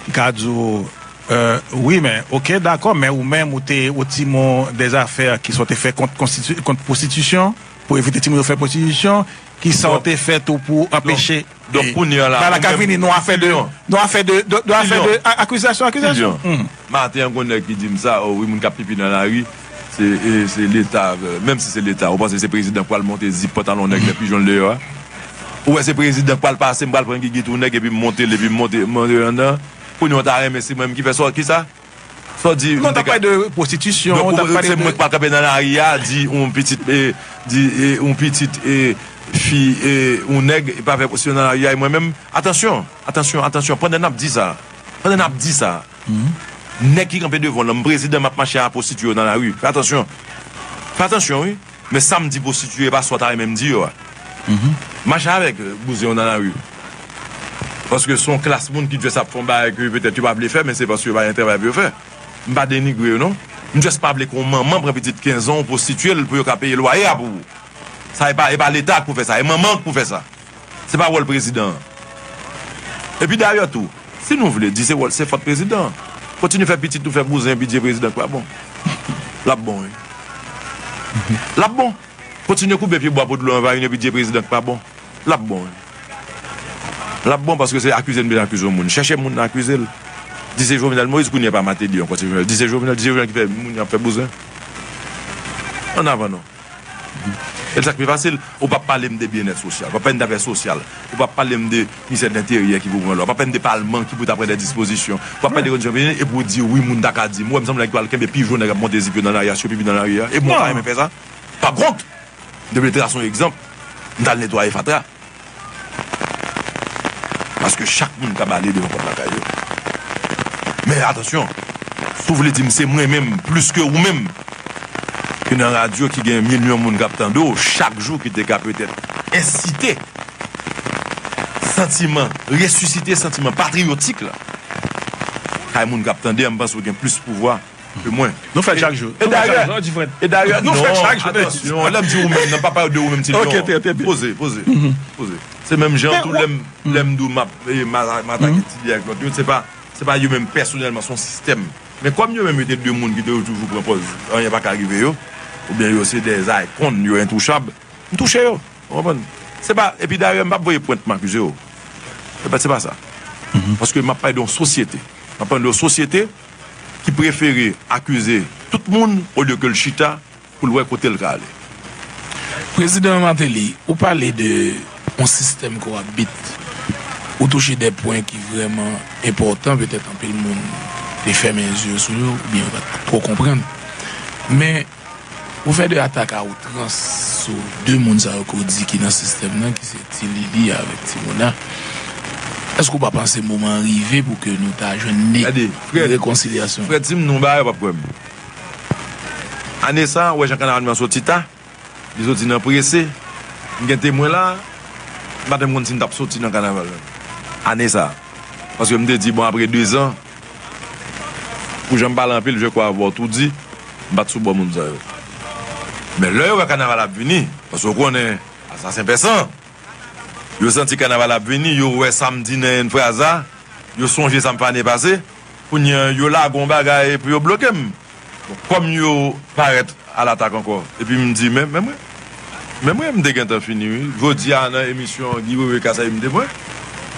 ki ka di w, euh, wi, men, oke, dakò, men ou menm, ou te, ou timoun dèzafè ki sa w te fè kont konstiti-, kont pwostitisyon, pou evite timoun yo fè pwostitisyon, ki sa w te fè tou pou anpeche. Donk, kounye a la, bagay la ka vini, nou afè de, nou afè de, de, nou afè de a- akizasyon, akizasyon. Maten an, gon nèg ki di m sa, o wi, moun k ap pipi nan lari, se, e, se Leta, e, menm si se Leta, ou panse se prezidan k pral monte zip pantalon nèg lè pijon l deyò a? Ou wè se prezidan k pral pase, m pral pran gigit yon nèg epi m monte l, epi m monte, monte l anndan. Kounye a, w ta renmen se mwen menm ki fè sa, ki sa? Sa w di? Non, w t ap pale de pwostitisyon, w t ap pale de. Se mwen k pral kanpe nan lari a, di yon pitit, e, di, e, yon pitit, e, fi, e, yon nèg, e pa fè pwostitisyon nan lari a, e mwen menm? Atansyon, atansyon, atansyon, pandan n ap di sa, pandan n ap di sa, nèg ki kanpe devan w lan, m prezidan, m ap mache a pwostitiye yo nan lari. Fè atansyon. Fè atansyon, wi. Men sa m di pwostitiye, e pa sa w ta renmen m di yo a. Mache avèk, e, bouzen yo nan lari. Paske se yon klas moun ki jis ap fè yon bagay ke petèt yo pa vle fè, men se paske yo pa gen travay pou yo fè. M pa denigre yo, non. M jis pa vle ke yon manman pran pitit kenz an, ou pwostitiye l pou yo ka peye lwaye a pou ou. Sa, e pa, e pa Leta k pou fè sa, e manman k pou fè sa. Se pa wòl prezidan an. Epi dayè tou, si nou vle di se wòl, se fòt prezidan an. Kontinye fè pitit nou fè bouzen, epi di prezidan k pa bon. L ap bon, wi. L ap bon. Kontinye koupe pye bwa pou dlo anvayi nou, epi di prezidan k pa bon. L ap bon, wi. L ap bon paske se akize n vin akize yon moun. Chèche moun nan akize l. Di se Jovenel Moïse, kounye a pa Mateli ankò, se Jovenel. Di se Jovenel, di se Jovenel ki fè moun ap fè bouzen. Annavan non. E sa k pi fasil, ou p ap pale m de byennèt sosyal, ou p ap pale m de afè sosyal, ou p ap pale m de ministè de lenteryè ki pou pran lwa, ou p ap pale m de palman ki pou ta pran de dispozisyon, ou p ap pale de kondisyon peyi, epi ou di wi, moun ta ka di m, ou wè m sanble nèg ki pral kenbe pijon nèg ap monte zip yo nan lari a, sou pipi nan lari a, e moun ta renmen fè sa? Pa gwont! M te vle trase yon egzanp, m t al netwaye fatra. Paske chak moun ka bale devan pòt lakay yo. Men atansyon, si w vle di m se mwen menm, plis ke ou menm, ki nan radyo, ki gen milyon moun k ap tande w chak jou, ki te ka petèt ensite santiman, resisite santiman patriyotik la kay moun k ap tande a, m panse w gen plis pouvwa ke mwen. Nou fè l chak jou. E dayè, e dayè, nou fè l chak jou. Atansyon, lè m di ou menm, nan pa pale de ou menm, ti Lyon. Poze, poze, poze. Se menm jan tou, lè m, lè m di w m ap, e, ma-, m atake Ti Byen ak lòt yo, se pa, se pa yo menm pèsonèlman, se yon sistèm. Men kòm yo menm yo te de moun ki te toujou pran pòz anyen pa ka rive yo, oubyen yo se dè ikòn, yo entouchab, m touche yo. Ou konprann? Se pa, epi dayè, m p ap voye pwent m akize yo. Se pa, se pa sa. Paske m ap pale de yon sosyete. M ap pale de yon sosyete ki prefere akize tout moun olye ke l chita pou l wè kote l ka ale. Prezidan Martelly, ou pale de yon sistèm kowabit. Ou touche de pwen ki vrèman enpòtan, petèt anpil moun te fèmen zye yo sou yo, oubyen yo pa t twò konprann. Men, ou fè de atak a outrans sou de moun sa yo ke w di ki nan sistèm nan, ki se Ti Lili avèk Ti Mona. Èske w pa panse moman an rive pou ke nou ta jwenn nèt rekonsilyasyon? Frè, di m non bagay, w p ap kwè m. Ane sa a, ou wè jan kanaval mwen soti ta? Li soti nan prese. M gen temwen la, m pa t menm konn si m t ap soti nan kanaval menm. Ane sa a. Paske m te di, bon, apre dezan, pou jan m pale anpil, je crois avoir tout dit, m pa t sou bò moun sa yo. Men lè yo wè kanaval ap vini, paske w konnen, asasen pèsan, yo santi kanaval ap vini, yo wè sa m di nan Enfraza, yo sonje sa m fè ane pase, kounye a, yo lage yon bagay pou yo bloke m. Bon, kòm yo parèt alatak ankò, epi m di, men, men mwen, men mwen, m te gentan fini, wi. Jodi a, nan emisyon Guy Wewe Kasaye m te pran,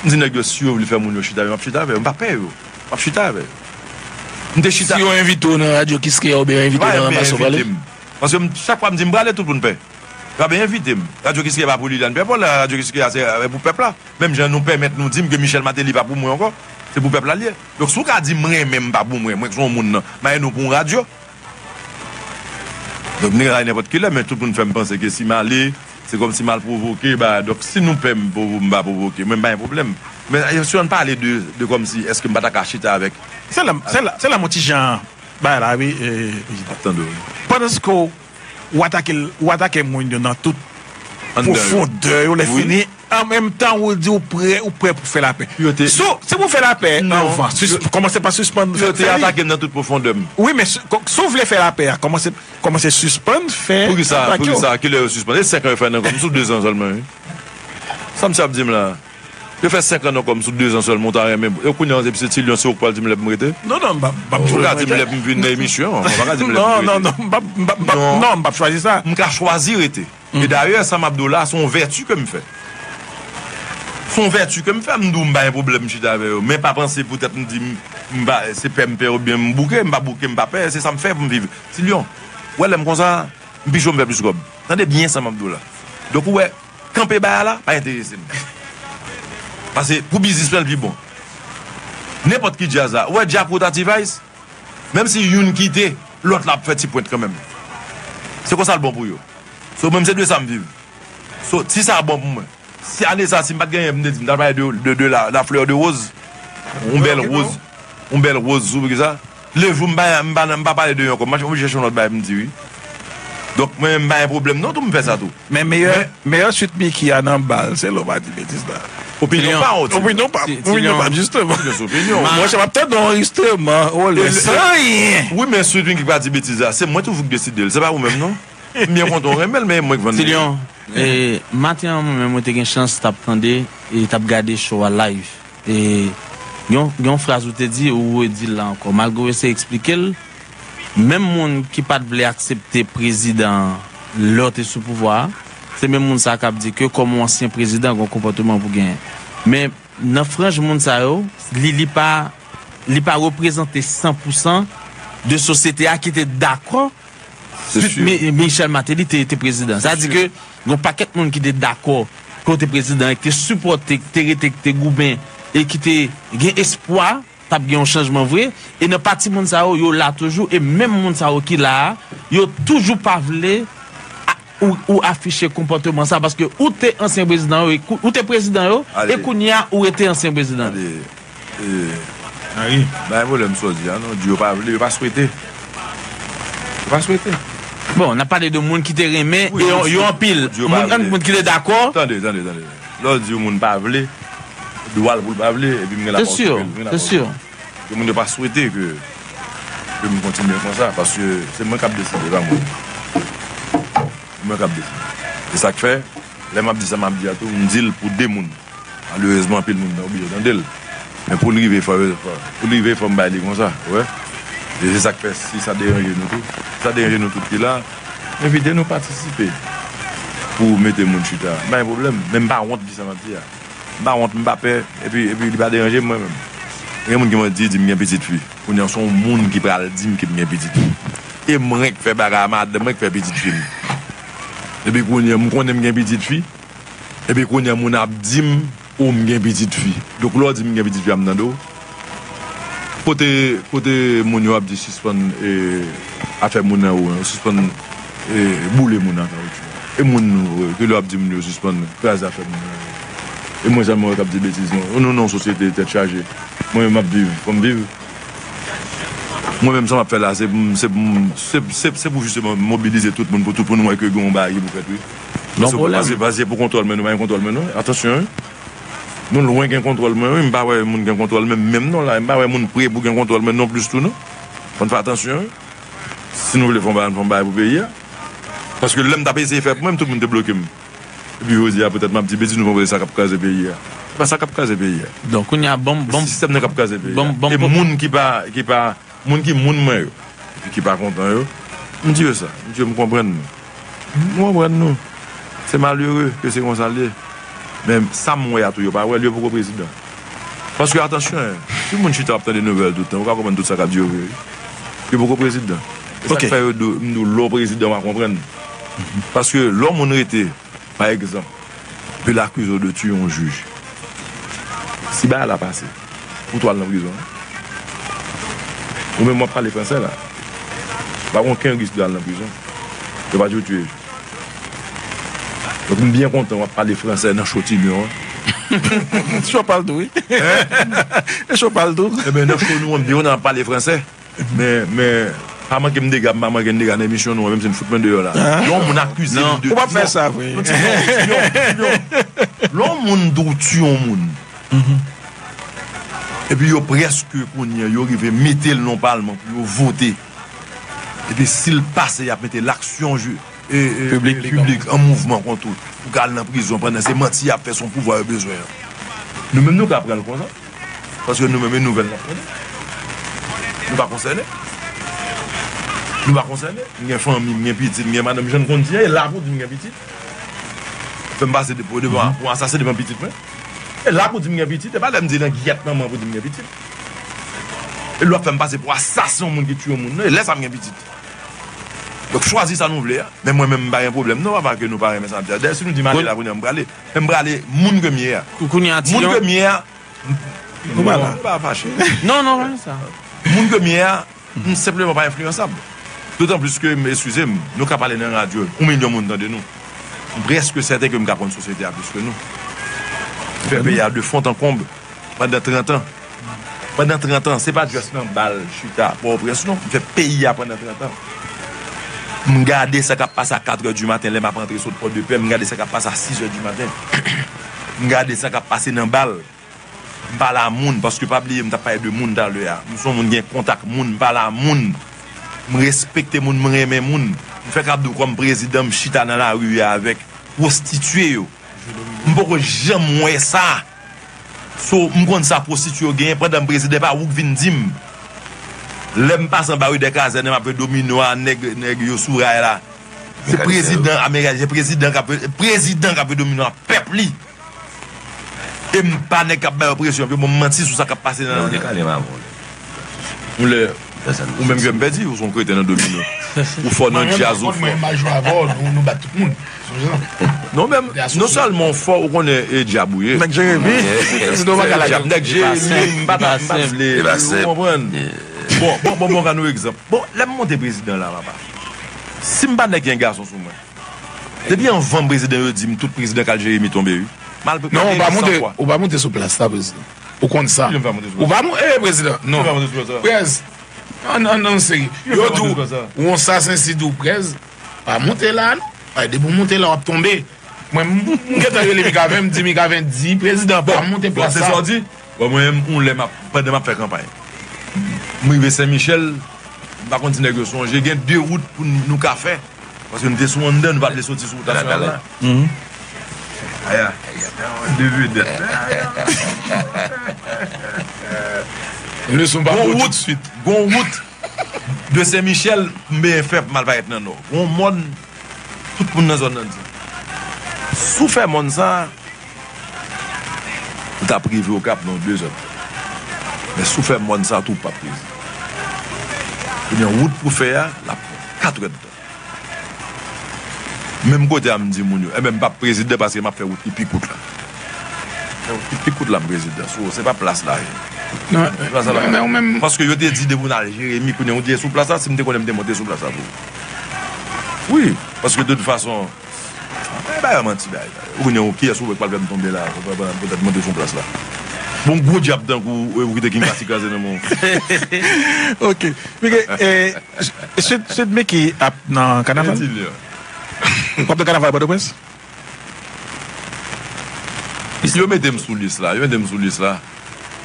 m di nèg yo, si yo vle fè moun yo chita avè m, m ap chita avè yo. M ap chita avè yo. M te chita. Si yo envite w nan radyo Kiskeya oubyen yo envite w nan Ranmasse w prale? Paske m, chak fwa m di m prale, tout moun pè. Yo ap envite m. Radyo Kiskeya pa pou Liliane Pierre Paul, radyo Kiskeya se, se pou pèp la. Menm jan nou pèmèt nou di m ke Michel Martelly pa pou mwen ankò, se pou pèp la l ye. Donk, si w ka di m renmen m pa pou mwen, mwen k se yon moun nan, m ale nou pou yon radyo. Donk, m te ka ale nenpòt kilè, men tout moun fè m panse ke si m ale, se kòmsi m al pwovoke, ba, donk, si nou pè m pou m pa pwovoke, mwen m pa gen pwoblèm. Men, si ann pale de, de kòmsi, èske m pa ta ka chita avèk. Se la, se la, se la, mon ti jan, bagay la, wi. Pandan se ke w atake, w atake moun yo nan tout pwofondè yo, lè fini, an menm tan, ou di ou prè, ou prè pou fè lapè. Si w, si w pou fè lapè, anvan, kòmanse pa sispann fè. Yo te atake m nan tout pwofondè m. Wi, men si w vle fè lapè a, kòmanse, kòmanse sispann fè. Poukisa, poukisa, kilè yo sispann? E senk an yo fè nan kò m, sou dezan sèlman, wi. Sa misye ap di m la? Yo fè senk an nan kò m, sou dezan sèlman, ou ta renmen. E kounye a, epi se Ti Lyon, se ou k pral di m lè pou m rete? Non, non, m p ap, m p ap chwazi. Ou ka di m lè pou m vin nan emisyon an, ou pa ka di m lè pou m rete. Non, non, non, m p ap, m p ap, non, m p ap chwazi sa. M ka chwazi rete. E dayè, sa m ap di w la, se yon vèti ke m fè. Se yon vèti ke m fè, m di w m pa gen pwoblèm m chita avè yo. Men pa panse poutèt m di m, m pa, se pè m pè oubyen m bouke, m pa bouke, m pa pè, se sa m fè pou m viv. Ti Lyon, ou wè lè m konsa, m pi cho m fè plis kòb. Tande byen sa m ap di w la. Donk ou wè, kanpe bagay la, pa enterese m. Paske pou biznis mwen, l pi bon. Nenpòt ki djaz la, ou wè Djakout a T-Vice, menm si youn kite, lòt la ap fè ti pwent kanmenm. Se konsa l bon pou yo. So, mwen, se de sa m viv. So, si sa bon pou mwen. Si ane sa, si m pa t genyen, m te di, m t al pale de, de, de la, la fleur de rose. Yon bèl woz. Yon bèl woz, sou ki sa? Lejou, m pa, m pa, m pa pale de yon kòb. M ap oblije chèche yon lòt bagay pou m di, wi. Donk, mwen menm, m pa gen pwoblèm, non, tou, m fè sa tou. Men meyè, meyè swit Mickey a nan bal, se lè w pa di betiz la. Opinyon pa w, Ti Lyon. Opinyon pa, opinyon pa, jisteman. Monchè, m ap tande yon enstriman, o lè, san anyen. Wi, men swit Mickey pa di betiz la, se mwen toujou k deside l, se pa ou menm, non. M byen kontan w renmen l, men e mwen k vann li. Ti Lyon, e, maten an, mwen menm, mwen te gen chans t ap tande e t ap gade show a live. E gen yon, gen yon fraz ou te di, ou redi l la ankò. Malgre w eseye eksplike l, menm moun ki pa t vle aksepte prezidan an lè w te sou pouvwa a, se menm moun sa a k ap di ke kòm yon ansyen prezidan, gen yon konpòteman pou genyen. Men nan franj moun sa yo, li, li pa, li pa reprezante san pou san de sosyete a ki te dakò Suit Mi- Michel Martelly te, te prezidan. Sa di ke gen yon pakèt moun ki te dakò ke w te prezidan, ki te sipòte, ki te rete, ki te goumen, e ki te gen espwa t ap gen yon chanjman vre. E nan pati moun sa yo, yo la toujou. E menm moun sa yo ki la a, yo toujou pa vle a- ou, ou afiche konpòteman sa, paske ou te ansyen prezidan yo, e kou- ou te prezidan yo, e kounye a, ou rete ansyen prezidan yo. Tande, e, Henry, pa gen pwoblèm sa w di a, non. Di yo pa vle, yo pa swete. Yo pa swete. Bon, n ap pale de moun ki te renmen, e yo, yo anpil. Moun, moun ki te dakò. Tande, tande, tande. Lè w di yon moun pa vle, dwa l pou l pa vle, epi m gen la pa okipe l, m gen la pa okipe l. Gen moun yo pa swete ke, ke m kontinye konsa, paske se mwen k ap deside, pa moun. Se mwen k ap deside. E sa k fè, lè m ap di sa m ap di a tou, m di l pou de moun. Malerezman, anpil moun oblije tande l. Men pou l rive, fò, fò, pou l rive, fò m bay li konsa, ou wè. E se sa k fè, si sa deranje nou tou, si sa deranje nou tout ki la, envite nou patisipe pou mete moun chita. M pa gen pwoblèm, men m pa wont di sa m ap di a. M pa wont, m pa pè, epi, epi li pa deranje m, mwen menm. Gen moun ki mande, di, di m gen pitit fi. Kounye a, se yon moun ki pral di m ke m gen pitit fi. E mwen k fè bagay a, madanm mwen k fè pitit fi m. Epi kounye a, m konnen m gen pitit fi. Epi kounye a, moun ap di m, o, m gen pitit fi. Donk, lè w di m gen pitit fi a, m tande w. Kote, kote moun yo ap di sispann, e, afè moun nan yo, sispann, e, boule moun nan kawotchou. E moun, e, ke lè w ap di moun yo sispann kraze afè moun nan yo. E mwen sèlman wè k ap di betiz, non. Nou nan yon sosyete tèt chaje. Mwen menm m ap viv, fò m viv. Mwen menm sa m ap fè la, se pou m, se pou m, se, se, se pou jisteman mobilize tout moun, pou tout moun wè ke gen yon bagay ki pou fèt, wi. Paske, paske, paske pou kontwòl mwen, nou pa gen kontwòl mwen, non. Atansyon, wi. Nou lwen gen kontwòl mwen, wi. M pa wè moun gen kontwòl mwen menm non la. M pa wè moun pre pou gen kontwòl mwen non plis tou, non. Fò n fè atansyon, wi. Si nou vle fè yon bagay, n fè yon bagay pou peyi a. Paske lè m t ap eseye fè pou mwen, tout moun te bloke m. Epi jodi a, poutèt m ap di betiz, nou konprann se sa k ap kraze peyi a. Se pa sa k ap kraze peyi a. Donk, kounye a, ban m, ban m, sistèm nan k ap kraze peyi a. E moun ki pa, ki pa, moun ki moun mwen yo, epi ki pa kontan yo, m di yo sa. M di yo, m konprann nou. M konprann nou. Se malere ke se konsa l ye. Men sa m wè a tou, yo pa wè l, yo poko prezidan. Paske, atansyon, Si moun chita ap tande nouvèl tout tan, ou ka konprann tout sa k ap di yo vre, wi. Yo poko prezidan. E sa k fè yo di w, m di w, lè w prezidan, w a konprann. Paske lè yon moun rete, pa egzanp, yo l akize w de tiye yon jij. Si bagay la pase, ou tou al nan prizon. Ou menm w ap pale fransè la. Pa gen okenn risk de al nan prizon. Yo pa di w tiye jij. Donk, m byen kontan w ap pale fransè nan cho Ti Lyon an. Cho pa l tou, wi. E cho pa l tou. Ebyen, nan cho nou an, m byen kontan w ap pale fransè. Men, men, pa manke m dega, m pa manke m dega nan emisyon nou an, menm si m fout mwen deyò la. Lè yon moun akize m de tiye yon, yon, yon, yon, lè yon moun di w tiye yon moun, epi yo prèske kounye a, yo rive mete l nan palman pou yo vote. Epi si l pase, y ap mete laksyon ju-, e, e, piblik an mouvman kont ou. Ou ka al nan prizon pandan se manti y ap fè, se yon pouvwa yo bezwen an. Nou menm, nou ka pran l konsa. Paske nou menm, e nouvèl n ap tande. Nou pa konsène. Nou pa konsène. M gen fanmi, m gen pitit, m gen madanm, jan n konn di a, e la pou di m gen pitit. Fè m pase devan, pou asasen devan pitit mwen. E la pou di m gen pitit, e pa lè m di nan gyèt manman pou di m gen pitit. E lè w ap fè m pase pou asasen yon moun ki tiye yon moun, non, e lè sa m gen pitit. Donk, chwazi sa nou vle a. Men mwen menm, m pa gen pwoblèm, non, papa, ke nou pa renmen sa n ap di a. Dayè, si nou di m ale la, kounye a, m prale. Men m prale, moun ke m ye a. Moun ke m ye a, m, m, m pa fache. Non, non, non, sa. Moun ke m ye a, m senpleman pa enfliyansab. Dotan plis ke, eskize m, nou ka pale nan radyo, yon milyon moun tande nou. M prèske sèten ke m ka konn sosyete a plis ke nou. M fè peyi a de fon an konb pandan trant an. Pandan trant an, se pa just nan bal, chita, Pòtoprens non. M fè peyi a pandan trant an. M gade sa k ap pase a katrè di maten lè m ap rantre sot Pòdepè, m gade sa k ap pase a sizè di maten. M gade sa k ap pase nan bal. M pale a moun, paske pa bliye, m t ap pale de moun talè a. M se yon moun gen kontak moun, m pale a moun. M respekte moun, m renmen moun. M fè kap di w kòm prezidan, m chita nan lari a avèk pwostitye yo. M poko janm wè sa. So, m konn sa pwostitye yo genyen pandan m prezidan, pa ou k vin di m. Lè m pase anba ri dè kazèn, m ap jwe domino a nèg, nèg yo sou ray la. Se prezidan ameriken, se prezidan k ap, prezidan k ap jwe domino a pèp li. E m pa nèg k ap ba yo presyon pou yo ban m manti sou sa k ap pase nan. Yon lè, ou menm ke m pèdi, ou se yon kreten nan domino. Ou fò nan djaz, ou fò. Mwen, mwen, mwen, mwen jwe avè w, nou, nou bat tout moun. Non, men, non sèlman w fò, ou konnen e djab ou ye. Nèg Jeremi. Nèg Jeremi, m pa ta, m pa vle, ou konprann. Bon, bon, bon, bon, gade yon egzanp. Bon, lè m monte prezidan la, papa. Si m pa nèg gen gason sou mwen. Depi anvan prezidan yo di m tout prezidan k al Jeremi tonbe, wi. M al. Non, ou pa monte, ou pa monte sou plas la, prezidan. Ou konn sa. Ou pa monte, eh, prezidan. Non. Prèz. An, an, an, serye. Yo di w, ou yon sasen si di w prèz. Pa monte la, non. Ay, depi w monte la, w ap tonbe. Mwen, m, m gentan rele Mikaven, m di Mikaven, di prezidan, pa monte plas la. Bon, se sa w di? Bon, mwen menm, yon lè m ap, pandan m ap fè kanpay, m rive Sen Michèl, m pa konn si nèg yo sonje, gen de wout pou n, nou ka fè. Paske nou te sou anndan, nou pa t vle soti sou wout nasyonal la. Aya, de vedèt. Leson pa bon tout swit. Gon wout de Sen Michèl, m benyen fè pou m al parèt nan Nò. Gon mòn, tout moun nan zòn nan di. Si w fè mòn sa, ou t ap rive Okap nan de zòn. Men si w fè mòn sa tou, w p ap rive. Ebyen, wout pou fè a, l ap pran katrèdtan. Menm kote a, m di moun yo, enben, m p ap prezidan paske m ap fè wout ki pi kout la. Fè wout ki pi kout la, m prezidan. So, se pa plas la. Non, men, men ou menm. Paske yo te di depi w al Jeremi, kounye a ou te sou plas la, si m te konnen m te monte sou plas la tou. Wi, paske de tout fason, bay, bay manti, bay. Ou konnen kiyès ou wè k pral fè m tonbe la, pou, pou, pou, poutèt monte sou plas la. Bon, gwo djab tankou ou, ou kite King Pati kraze nan men w. Ok. Mike, eh, Sweet, Sweet Mickey ap nan kanaval? Di li. W ap nan kanaval Pòtoprens? Yo mete m sou lis la, yo mete m sou lis la.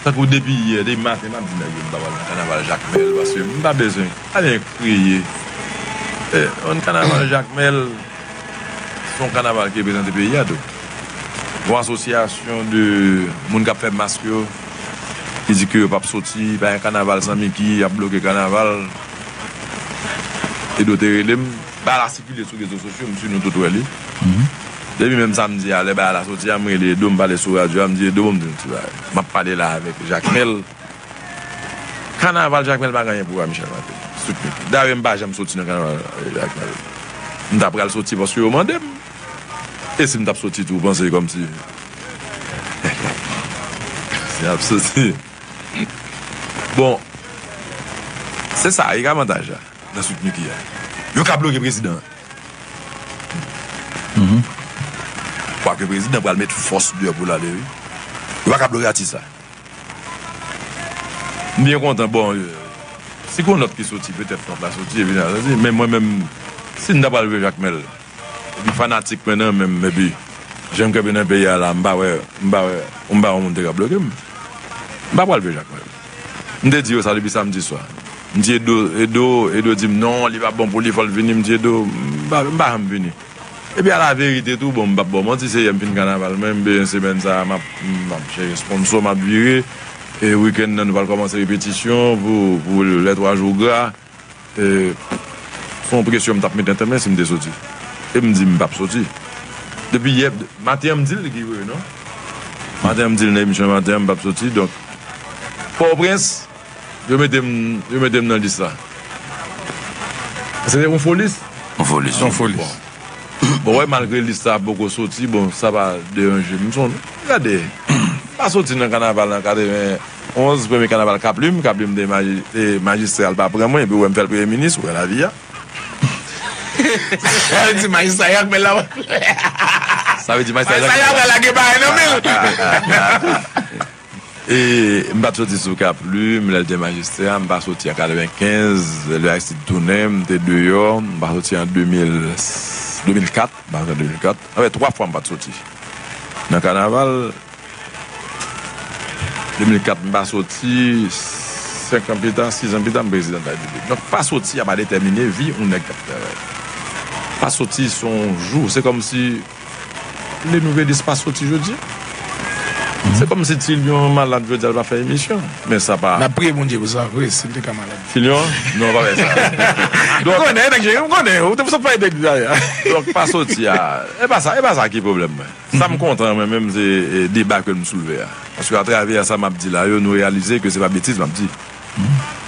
Tankou depi yè, depi maten, m ap di nèg yo m pa pral nan kanaval Jakmèl, paske m pa bezwen anyen kreye. Eh, yon kanaval Jakmèl, se yon kanaval ki reprezante peyi a tou. Gon asosyasyon de moun k ap fè mask yo, ki di ke yo p ap soti, pa gen kanaval san Mickey, y ap bloke kanaval. Edo te rele m, bagay la sikile sou rezo sosyo, m si nou tout wè li. Depi menm samdi a, lè bagay la soti a, m rele Edo, m pale sou radyo a, m di, Edo, ban m di yon ti bagay. M ap pale la avèk Jakmèl, Kanaval Jakmèl pa gen anyen pou wè Michel Martelly. Sou tout. Dayè, m pa janm soti nan kanaval Jakmèl. M ta pral soti paske yo mande m. E si m t ap soti tou, ou panse kòmsi si m ap soti. Bon, se sa, e ka avantaj la nan Sweet Mickey a. Yo ka bloke prezidan. Kwake prezidan pral met fòs deyò pou l ale, wi. Yo pa ka bloke atis la. M byen kontan, bon, si gon lòt ki soti, petèt lòt la soti, epi n a soti, men mwen menm, si m ta pral jwe Jakmèl, epi fanatik mwen nan menm, epi jan m kanpe nan peyi a la, m pa wè, m pa wè, m pa wè yon moun te ka bloke m. M pa pral jwe Jakmèl. M te di yo sa depi samdi swa. M di Edo, Edo, Edo di m non, li pa bon pou li, fò l vini. M di Edo, m pa, m pa janm vini. Epi a la verite tou, bon, m p ap ba w manti, se yè m fin kanaval mwen, m bezwen semèn sa a, m ap, m ap chèche sponsò, m ap vire. E wikenn nan, nou pral kòmanse repetisyon pou, pou lè twa jou gra. E, se yon presyon m t ap mete nan tèt mwen si m te soti. E m di m p ap soti. Depi yè, maten an m di l ki vre, non? Maten an m di l nan emisyon maten an, m p ap soti. Donk, Pòtoprens, yo mete m, yo mete m nan lis la. Se te yon fo lis? Yon fo lis. Yon fo lis. Bon. Bon, wè, malgre lis sa poko soti, bon, sa pa deranje m. M son, gade, m pa soti nan kanaval an katreven onz, premye kanaval Kaplim, Kaplim te maji-, te majistra, l pa pran mwen, epi w wè m fè l premye minis, ou wè lavi a. Sa vle di majistra Jakmèl la. Sa vle di majistra Jakmèl la. Majistra Jakmèl la gen bagay nan men l. E m pa t soti sou Kaplim, lè l te majistra, m pa soti an katrevenkenz, lè Aristide tounen, m te deyò, m pa soti an de mil, de mil kat, m pa soti an de mil kat. Anfèt, twa fwa m pa t soti. Nan kanaval, de mil kat, m pa soti, senk an pita, sis an pita, m prezidan de la Repiblik. Donk, pa soti a pa detèmine vi yon nèg k ap travay. Pa soti se yon jou, se kòmsi Le Nouvelliste pa soti jodi. Se kòmsi Ti Lyon malad jodi a, l pa fè emisyon. Men sa pa. N ap priye Bondye pou sa, vre, si l te ka malad. Ti Lyon? Non, pa fè sa. M konnen, nèg, m konnen. Ou te sot pale de dayè. Donk, pa soti a. E pa sa, e pa sa ki pwoblèm mwen. Sa m kontan, mwen menm, se, e, deba ke m soulve a. Paske atravè sa m ap di la yo, nou reyalize ke se pa betiz m ap di.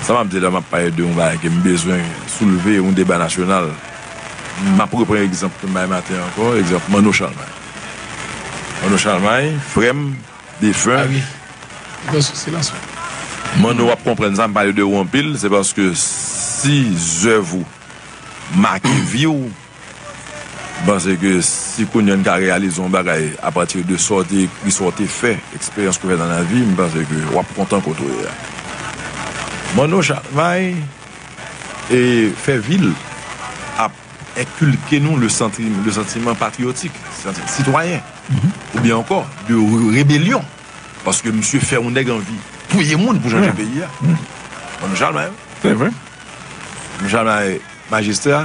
Sa m ap di la, m ap pale de yon bagay ke m bezwen soulve, yon deba nasyonal. M ap repran egzanp ke m bay maten ankò, egzanp Manno Chalmay. Manno Chalmay, frè m, defen. Ah wi. Manno, w ap konprann sa, m pale de ou anpil, se paske si zèv ou make vi w, m panse ke si kounye a n ka reyalize yon bagay apati de sa w te ekri, sa w te fè, eksperyans ke w fè nan lavi, m panse ke w ap kontan kote w ye a. Manno Chalmay, e, fè vi l ap enkilke nou le santi-, le santiman patriyotik, santi-, sitwayen, oubyen ankò de re-, rebelyon. Paske misye fè yon nèg anvi touye moun pou chanje peyi a. Manno Chalmay, wi. Se vre. Manno Chalmay, majistra.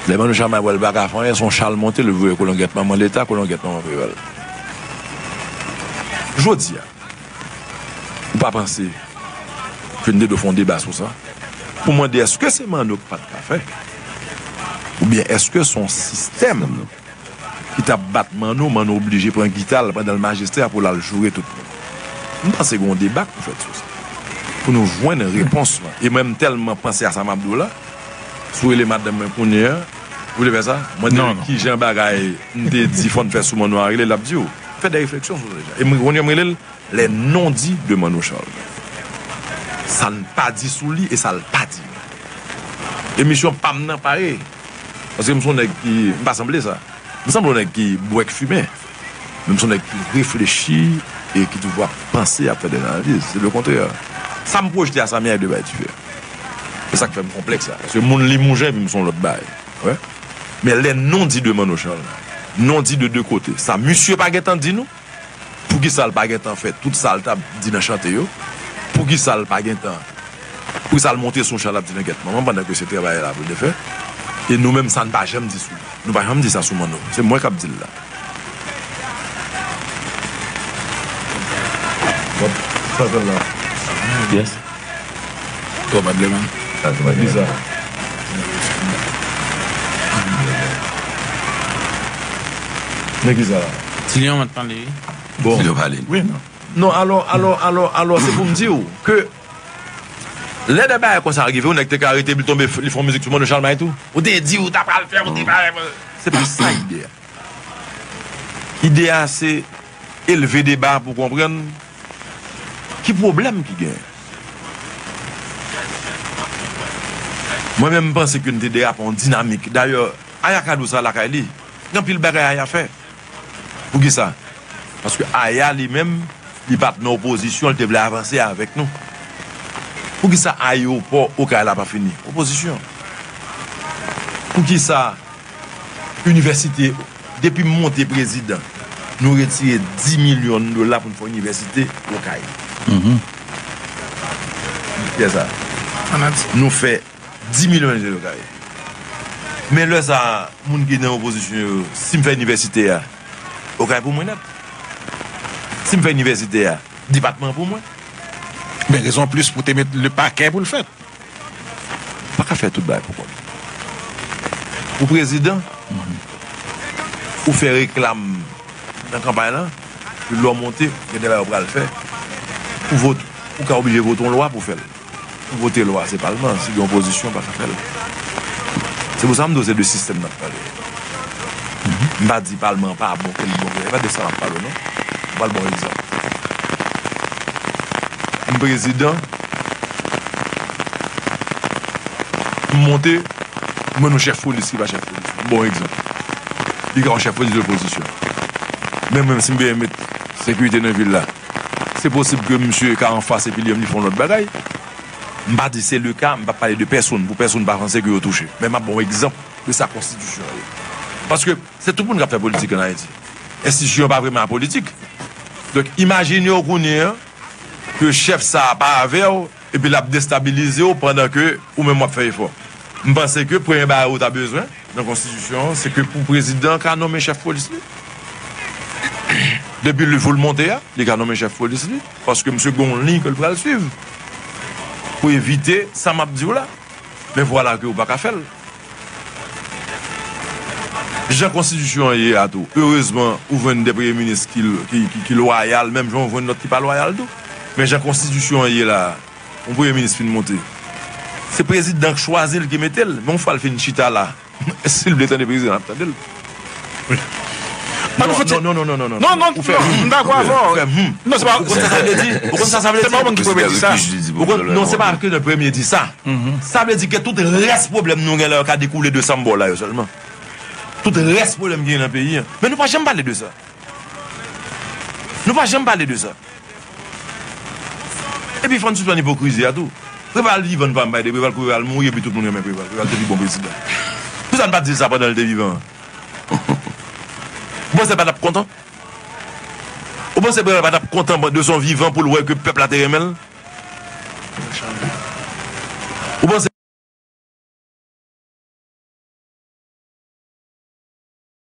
Lè Manno Chalmay wè l pa ka fè anyen, se yon chal monte, l voye kolongèt manman Leta, kolongèt manman Preval. Jodi a, ou pa panse ke n te dwe fè yon deba sou sa? Pou mande, èske se Manno k pa t ka fè? Oubyen èske se yon sistèm ki t ap bat Manno, Manno oblije pran gita l pandan l majistra pou l al joure tout moun. M panse gen yon deba k pou fèt sou sa. Pou nou jwenn repons lan. E mwen, m tèlman panse a sa m ap di w la, si w rele madanm mwen kounye a, ou vle fè sa? Mwen, non, non. Kijan bagay m te di fò n fè sou Manno a rele, l ap di w. Fè de refleksyon sou sa deja. E mwen, kounye a, m rele l Les non-dits de Manno Charles. Sa n pa di sou li e sa l pa di. Emisyon pa m nan pare. Paske m se yon nèg ki, m pa sanble sa. M sanble yon nèg ki bwè, k fimen. Men m se yon nèg ki reflechi e ki toujou ap panse, ap fè de analiz. Se le kontrè. Sa m pwojte a, sa miyay de bay diferan. Se sa k fè m konplèks la. Paske moun Limoujen, epi m se yon lòt bagay. Wè. Men les non-dits de Manno Charles, non-dits de de kote. Sa misye pa gentan di nou? Poukisa l pa gentan fè tout sa l t ap di nan chante yo? Poukisa l pa gentan, poukisa l monte sou yon chal ap di nan gèt manman pandan ke se travay la pou l te fè? E nou menm, sa n pa janm di sou li. Nou pa janm di sa sou Manno. Se mwen k ap di l la. Wap, sa fè la. Yes. Twòp adleman. Sa se bagay. Kisa? Men kisa la? Ti Lyon mèt pale, wi. Bon. Ti Lyon pale. Wi, non. Non, alò, alò, alò, alò, se pou m di w ke lè de bagay konsa rive, yon nèg te ka rete, li tonbe, li fè yon mizik sou Manno Chalmay tou. Ou te di, ou ta pral fè, ou te pral. Se pa sa ide a. Ide a se elve deba pou konprann ki pwoblèm ki genyen. Mwen menm, m panse ke n te derape yon dinamik. Dayè, Aya ka di w sa lakay li. Gen anpil bagay Aya fè. Poukisa? Paske Aya li menm, li pa t nan opozisyon, li te vle avanse avèk nou. Poukisa ayewopò Okay la pa fini? Opozisyon. Poukisa inivèsite, depi m monte prezidan, nou retire dis milyon dola pou n fè inivèsite Okay? Kiyès sa? Nou fè dis milyon de Okay. Men lè sa, moun ki nan opozisyon yo, si m fè inivèsite a, Okay pou mwen nèt. Si m fè inivèsite a, depatman pou mwen. Men rezon plis pou te met le pakè pou l fèt. Pa ka fè tout bagay pou kont. Ou prezidan, ou fè reklam nan kanpay lan, lè w monte, gen de bagay ou pral fè. Ou vote, ou ka oblije vote yon lwa pou fè l. Pou vote lwa, se palman, si gen opozisyon, pa ka fè l. Se pou sa m di w se de sistèm n ap pale. M pa di palman pa bon, ke l bon, e pa de sa m ap pale, non. M pral ba w egzanp. M prezidan, m monte, m wè yon chèf polis ki pa chèf polis. M ba w egzanp. Li ka yon chèf polis de pozisyon. Men menm si m bezwen met sekirite nan vil la, se posib ke misye ka anfas epi li menm li fè yon lòt bagay. M pa di se le ka, m p ap pale de pèsonn, pou pèsonn pa panse ke yo touche. Men m ap ba w egzanp de sa konstitisyon an ye. Paske se tout moun k ap fè politik ann Ayiti. Enstitisyon pa vreman apolitik. Donk, imajine w kounye a ke chèf sa a pa avè w, epi l ap destabilize w pandan ke ou menm w ap fè efò. M panse ke premye bagay ou ta bezwen nan konstitisyon an, se ke pou prezidan an ka nonmen chèf polis li. Depi li pou l monte a, li ka nonmen chèf polis li, paske misye gen yon liy ke l pral swiv pou evite sa m ap di w la. Men vwala ke ou pa ka fè l. Jan konstitisyon an ye a tou, erezman, ou jwenn de premye minis ki, ki, ki, ki lwayal, menm jan ou jwenn lòt ki pa lwayal tou. Men jan konstitisyon an ye la a, yon premye minis fin monte. Se prezidan k chwazi l ki mete l, men yon fwa l fin chita la, si l vle tande prezidan, l ap tande l. Non, non, non, non, non, non, non. Non, non, non, m dakò avè w. Non, se pa, ou konn sa sa vle di? Ou konn sa sa vle di? Se pa ou menm ki premye di sa. Ou konn, non, se pa ke le premye di sa. Sa vle di ke tout rès pwoblèm nou gen la yo ka dekoule de sa m ba w la yo sèlman. Tout rès pwoblèm ki gen nan peyi an. Men nou pa janm pale de sa. Nou pa janm pale de sa. Epi fò n sispann ipokrizi a tou. Preval vivan, n pa m pale de Preval, Preval mouri epi tout moun renmen Preval. Preval te pi bon prezidan. Poukisa n pa t di l sa pandan l te vivan an? Ou panse l pa t ap kontan? Ou panse Preval pa t ap kontan de son vivan pou l wè ke pèp la te renmen l?